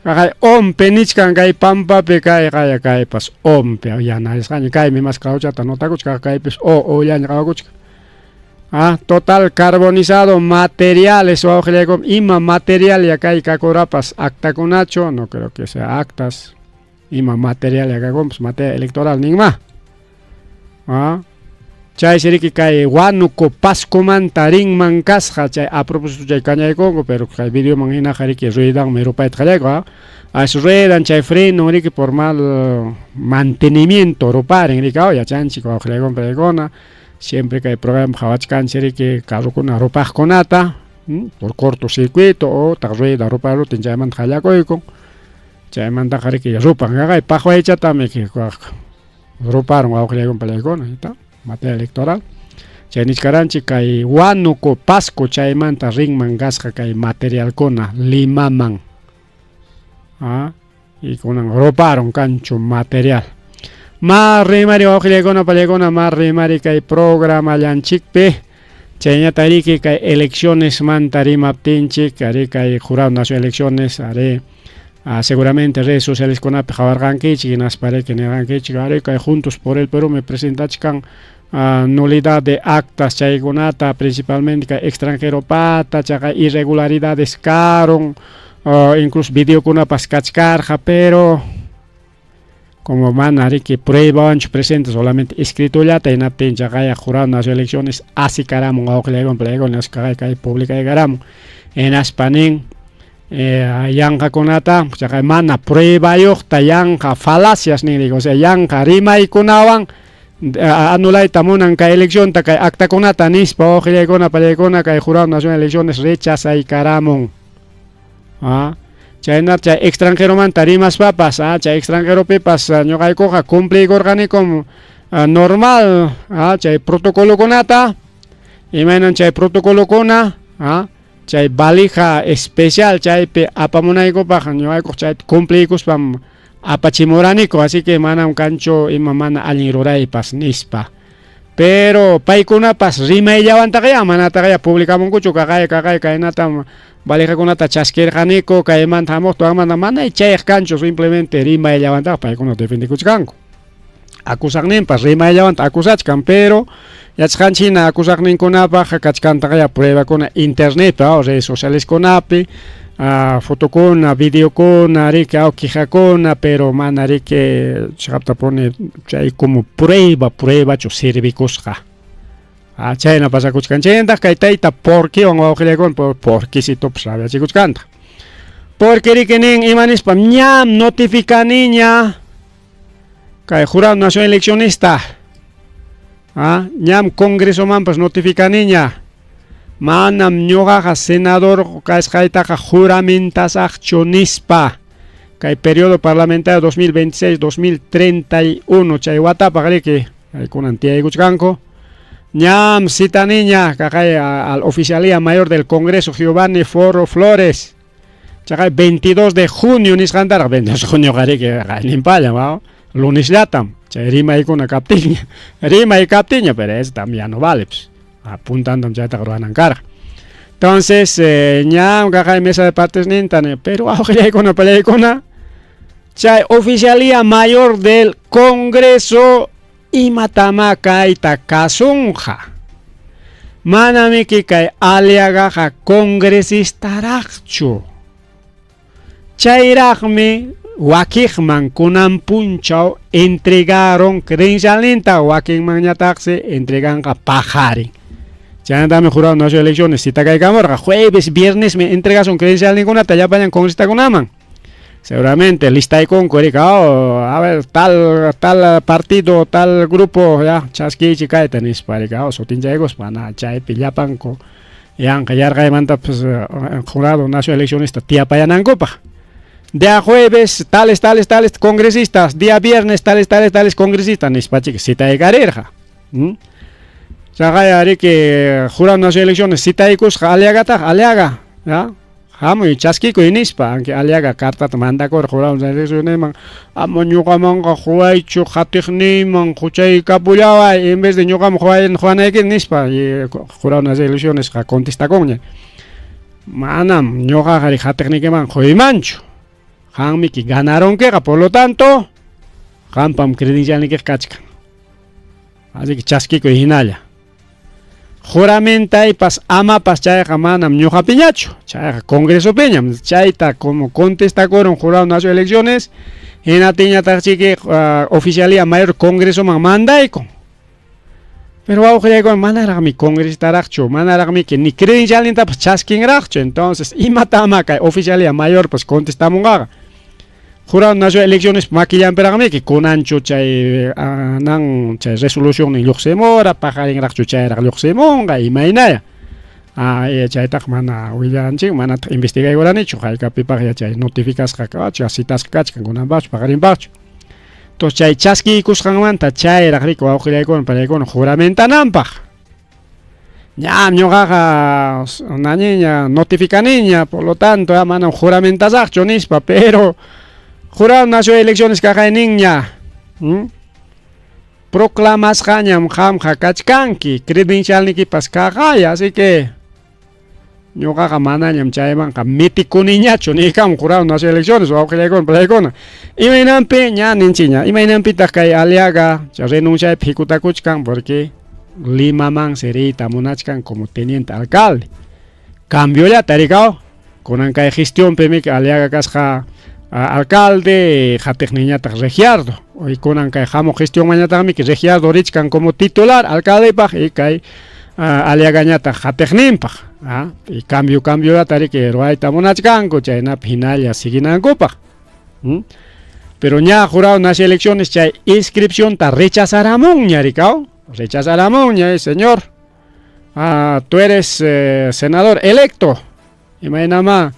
Speaker 2: Kaqay ompe nichkan kay pampapi kay qaya kaypas ompe yanarisqaña kaymi mas qawchata notakuchka kaypis o ollaña qawakuchka. Ah, total carbonizado materiales wawqillaykuna ima material ya kay kakurapas actakunachu, no creo que sea actas. Ima material ya kakunpas materia electoral ninma. Ah, chaysi riki kay Huánuco Pascomanta rinman kasqa chay a propósito chay kañaykunku pero kay videoman hinaqa riki ruedanmi rupayta qallayku ah. As ruedan chay freno riki por mal mantenimiento ruparin riki ah yachanchik wawqillaykuna paykuna siempre kay programa qhawachkanchik riki carrokuna rupaqkunata por cortocircuito otaq rueda ruparutin chaymanta qallakuykun chaymantaqa riki rupan kaqay paqwaychatami ruparun wawqillaykuna pallaykuna ta materia electoral chay nichkaranchik kay Huánuco Pasco chaymanta rinman kasqa kay materialkuna Limaman ah, y kunan ruparun kanchu material ma rimari wawqillaykuna pallaykuna ma rimari kay programallanchikpi chayñata riki kay elecciones manta rimaptinchik ari kay jurado nacional elecciones ari ah, seguramente redes sociales kunapi qhawarqankichik hinaspa riki nirqankichik ari kay Juntos por el Perú me presentachkan ah, nulidad de actas chaykunata principalmente kay extranjero pata chaqa irregularidades karun incluso videokunapas kachkarqa pero como mana riki pruebawanchu presente solamente escritullata hinaptin chaqaya jurado nacional elecciones asikaramun wawqillaykuna pallaykuna kaqay kay publicaykaramun hinaspa nin yanqakunata chaqay mana pruebayuqta yanqa falacias nin o sea yanqa rimaykunawan anulayta munan kay eleccionta kay actakunata nispa wawqillaykuna pallaykuna kay jurado nacional elecciones rechazaykaramun. Ah, chaynata chay extranjeromanta rimaspapas, ah, chay extranjeropipas ñuqaykuqa cumpliykurqanikum normal ah, chay protocolokunata, imaynan chay protocolokuna ah, chay valija especial chaypi apamunaykupaq ñuqaykuq chayta cumpliykuspam apachimuraniku, así que manam kanchu ima mana allin ruraypas nispa. Pero paykunapas rimayllawantaqya manataqya publicamunkuchu kaqay kaqay kaynatam valijakunata chaskirqaniku kaymanta hamuqta wakmanta mana chayaq kanchu simplemente rimayllawantaqa paykuna defendikuchkanku. Acusaqninpas rimayllawanta acusachkan pero yachasqanchik hina acusaqninkunapaq kachkantaqya pruebakuna internetpi redes socialeskunapi fotokuna, videokuna, riki quejakuna, pero mana riki chiqaptapuni chay como prueba, pruebachu servikusqa. Ah, chayna pasakuchkan. Chaynataq kay tayta porquiwan wawqillaykuna porquisitopas rabiachikuchkantaq. Porque riki nin ima nispa ñam notificaniña kay jurado nacional eleccionista. Ah, ñam congresomanpas notificaniña. Manam ñuqaqa senador kasqaytaqa juramentasaqchu nispa. Kay periodo parlamentario 2026-2031 chay watapaq riki kunan tiyaykuchkanku. Ñam citaniña kaqay al oficialía mayor del Congreso Giovanni Forro Flores. Chaqay 22 de junio nisqantaraq 22 de junio riki qayninpalla wa lunesllatam chay rimaykuna kaptinña rimay kaptinña pero eso también ya no vale pues apuntantam chaytaqa ruwanan karqa. Entonces ñam kaqay mesa de partes ninta pero wawqillaykuna pallaykuna chay oficialía mayor del Congreso imatama kayta kasunqa. Manamiki kay Aliagaqa congresistaraqchu. Chayraqmi wakiqman kunan punchaw entregaron credencialninta wakinmanñataqsi entreganqa paqarin. Chaynatami jurado nacional de elecciones citakaykamurqa jueves, viernes me entregason credencialninkunata llapallan congresitakunaman. Seguramente listaykunku rika, oh, a ver, tal tal partido, tal grupo, ya, chaskichi kayta nispa rika, oh, sutinchaykuspa na chaypi llapanku yanqa yarqaymantapas jurado nacional eleccionista tiyapayanankupaq. Día jueves, tales, tales, tales congresistas, día viernes, tales, tales, tales congresistas, nispachik citaykarirqa. Chaqay riki jurado nacional elecciones citaykusqa Aliagataq, Aliaga, ya. Hamuy chaskikuy nispa, anki Aliaga cartata mandakurqa jurado eleccionesman, ama ñuqamanqa quwaychu qatiqniyman quchaykapullaway en vez de ñuqaman quwanayki nispa, y jurado nacional eleccionesqa contestakunña. Manam ñuqaqa ri qatiqniykiman quymanchu. Qanmiki ganarunkiqa, por lo tanto, qampam credencialnikiqa kachkan. Así que chaskikuy hinalla. Juramentaypas amapas chayqa manam ñuqapiñachu, chayqa congresopiñam. Chayta como contestakurun jurado nacional elecciones, hinaptinñataq chiki oficialía mayor congresoman mandaykun. Pero wawqillaykuna manaraqmi congresistaraqchu, manaraqmi que ni credencialnintapas chaskinraqchu. Entonces, imata ama kay oficialía mayorpas contestamunqaqa. Jurado nacional elecciones makillanpiraqmiki kunanchu chay nan chay resolucionnin lluqsimura, paqarinraqchu chayraq lluqsimunqa, imaynaya. Chaytaqa mana willanchik, manataq investigaykuranichu haykapipaqya chay notificasqa kachkan, citasqa kachkan kunanpaqchu, paqarinpaqchu. Entonces chay chaskiykusqanmanta chayraq riki wawqillaykuna panaykuna juramentananpaq. Ñam ñuqaqa nañiña notificaniña, por lo tanto ya manam juramentasaqchu nispa, pero jurado nacional elecciones kaqayninña proclamasqañam qamqa kachkanki, credencialnikipas kaqaya, así que ñuqaqa manañam chaymanqa metikuniñachu niykam jurado nacional elecciones wawqillaykuna panaykuna. Imaynanpi ña ninchikña, imaynanpitaq kay Aliaga chay renunciaypi hikutakuchkan porque Limamansi riyta munachkan como teniente alcalde. Cambiollata rikaw, kunan kay gestionpimi Aliaga kasqa alcalde, qatiqninñataq Regiardo. Y kunan kay hamuq gestionmanñataqmi Regiardo richkan como titular alcaldepaq y kay Aliagañataq qatiqninpaq. Y cambio cambiollata riki ruwayta munachkanku chaynapi hinalla siguinankupaq. Pero ña jurado nacional elecciones chay inscripcionta rechazaramunña rikaw. Rechazaramunña, señor. Tú eres senador electo. Imaynama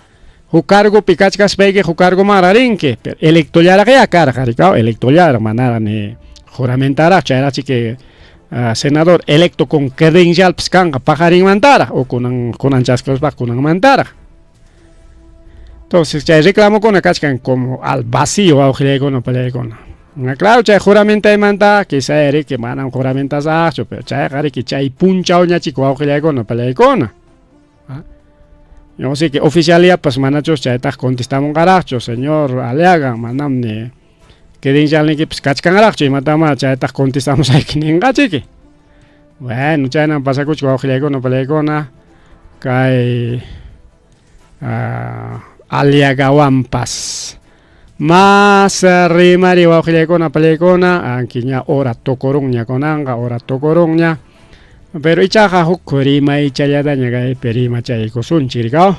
Speaker 2: huk cargopi kachkaspayki huk cargoman rarinki, pero electollaraqya karqa rikaw, electollaraq manaraq ni juramentaraq chayraqchiki senador electo con credencialpas kanqa paqarinmantaraq o kunan kunan chaskispaq kunanmantaraq. Entonces chay reclamokuna kachkan como al vacío wawqillaykuna panaykuna. Claro, chay juramentaymanta quizá riki manam juramentasaqchu, pero chayqa riki chay punchawñachik wawqillaykuna panaykuna. Yo sé que oficialíapas manachus chaytaq contestamunqaraqchu, señor Aliaga, manam ni credencialnikipas kachkanraqchu, imatama chaytaq contestamusayki ninqachiki. Bueno, chaynam pasakuchkan wawqillaykuna panaykuna kay Aliagawanpas. Mas rimari wawqillaykuna panaykuna, anki ña hora tukurunña kunanqa, hora tukurunña. Pero ichaqa huk rimaychallataña kaypi rimachaykusunchik rikaw.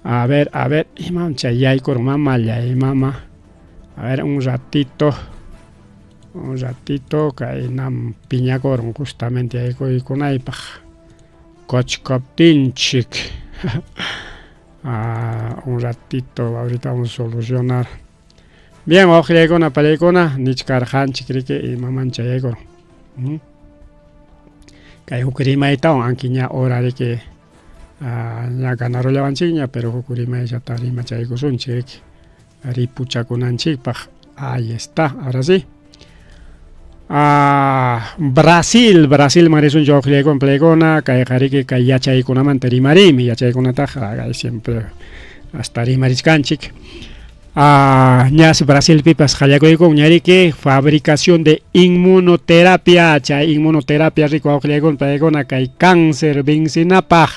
Speaker 2: A ver, imam chay yaykurun mamallay mama. A ver, un ratito. Un ratito kaynam piñakurun justamente yaykuykunaypaq. Kachkaptinchik. Un ratito, ahorita vamos a solucionar. Bien, wawqillaykuna panaykuna, nichkarqanchik riki imaman chayaykurun. Kay huk rimaytawan anki ña hora riki ña ganarullawanchikña, pero huk rimayllata rimachaykusunchik riki ripuchakunanchikpaq. Ahí está, ahora sí. Brasil, Brasilman risunchik wawqillaykuna panaykuna, kayqa riki kay yachaykunamanta rimariymi, yachaykunataqa kay siempre hasta rimarichkanchik. Ñas Brasilpipas qallakuykunña riki fabricación de inmunoterapia, chay inmunoterapia riku wawqillaykuna panaykuna kay cáncer vencinapaq.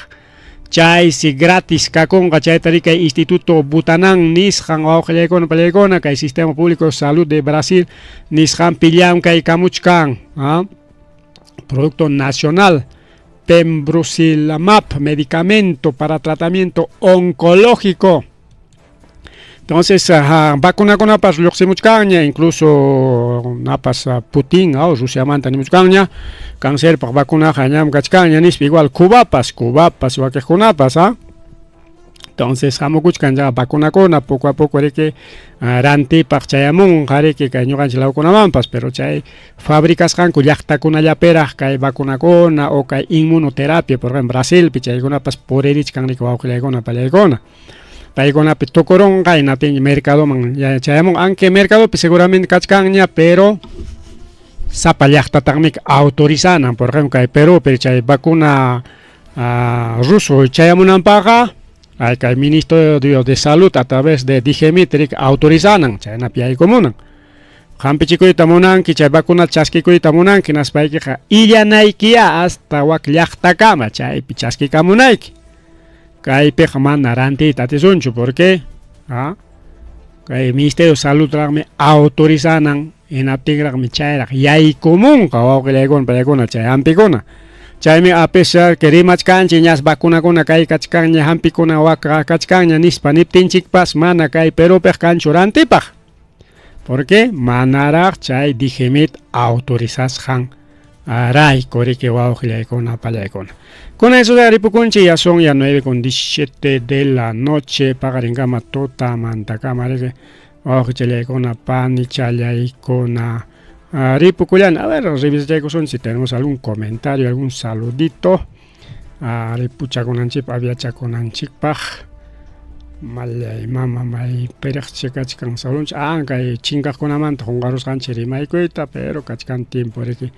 Speaker 2: Chaysi gratis kakunqa chayta riki kay Instituto Butantan nisqan wawqillaykuna panaykuna kay Sistema Público de Salud de Brasil nisqanpi llamkaykamuchkan. Producto nacional Pembrolizumab, medicamento para tratamiento oncológico. Entonces, vacunakunapas lluqsimuchkanña, incluso napas Putin, Rusiamanta nimuchkanña, cancerpaq vacunaqa ñam kachkanña nispa, igual Cubapas, Cubapas wakiqkunapas, Entonces hamukuchkan ya vacunakuna poco a poco riki rantipaq chayamunqa riki kay ñuqanchik lawkunamanpas, pero chay fabricasqanku llaqtakunallapiraq kay vacunakuna o kay inmunoterapia, por ejemplo Brasilpi chaykunapas puririchkan riki wawqillaykuna pallaykuna. Paykunapi tukurunqa hinaptinmi mercadoman chayamunqa, aunque mercadopi seguramente kachkanña, pero sapa llaqtataqmi autorizanan, por ejemplo kay Perúpi chay vacuna ruso chayamunanpaqqa ay kay Ministerio de Salud a través de Digemit autorizanan, chaynapi yaykumunan. Hampichikuyta munanki, chay vacuna chaskikuyta munanki, hinaspaykiqa illanaykiya hasta wak llaqtakama chaypi chaskikamunayki. Kaypiqa mana rantiyta atisunchu porque kay Ministerio de Salud-raqmi autorizanan, hinaptinraqmi chayraq yaykumunqa wawqillaykuna paykuna chay hampikuna. Chaymi a pesar que rimachkanchik ñas vacunakuna kay kachkanña, hampikuna wak kachkanña nispa niptinchikpas mana kay Perúpiq kanchu rantipaq. Porque manaraq chay Digemit autorizasqan rayku riki wawqillaykuna pallaykuna. Con eso de ripukunchik ya son ya 9:17 de la noche, paqarinkama tutamantakama riki wawqichallaykuna panichallaykuna ripukullana. A ver, revisachaykusun si tenemos algún comentario, algún saludito ripuchakunanchikpaq, aviachakunanchikpaq. Mallay mama maypiraqchi kachkan salunchik, kay chinkaqkunamanta qunqarusqanchik rimaykuyta, pero kachkan tiempo riki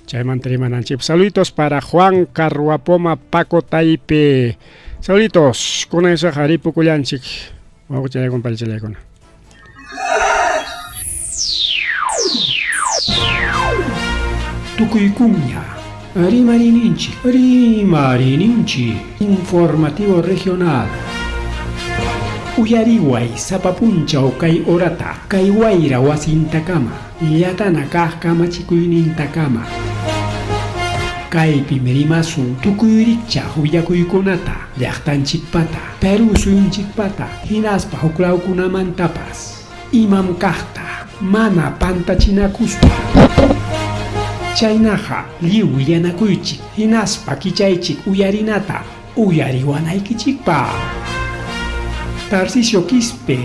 Speaker 2: chaymanta rimananchikpaq. Saluditos para Juan Carhuapoma, Paco Taipe. Saluditos, kunan isaqa ripukullanchik wawqichallaykuna panichallaykuna.
Speaker 1: Tukuykuña Rimarininchik, Rimarininchik, Informativo Regional. Uyariway sapa punchaw kay horata, kay wayra wasintakama, llatana kaq kamachikuynintakama. Kaypim rimasun tukuy rikchaq willakuykunata, llaqtanchikpata, Perú suyunchikpata, hinaspa huklawkunamantapas. Imam kaqta, mana pantachinakuspa. Chaynaqa lliw willanakuychik, hinaspa kichaychik uyarinata uyariwanaykichikpaq. Tarcisio Quispe.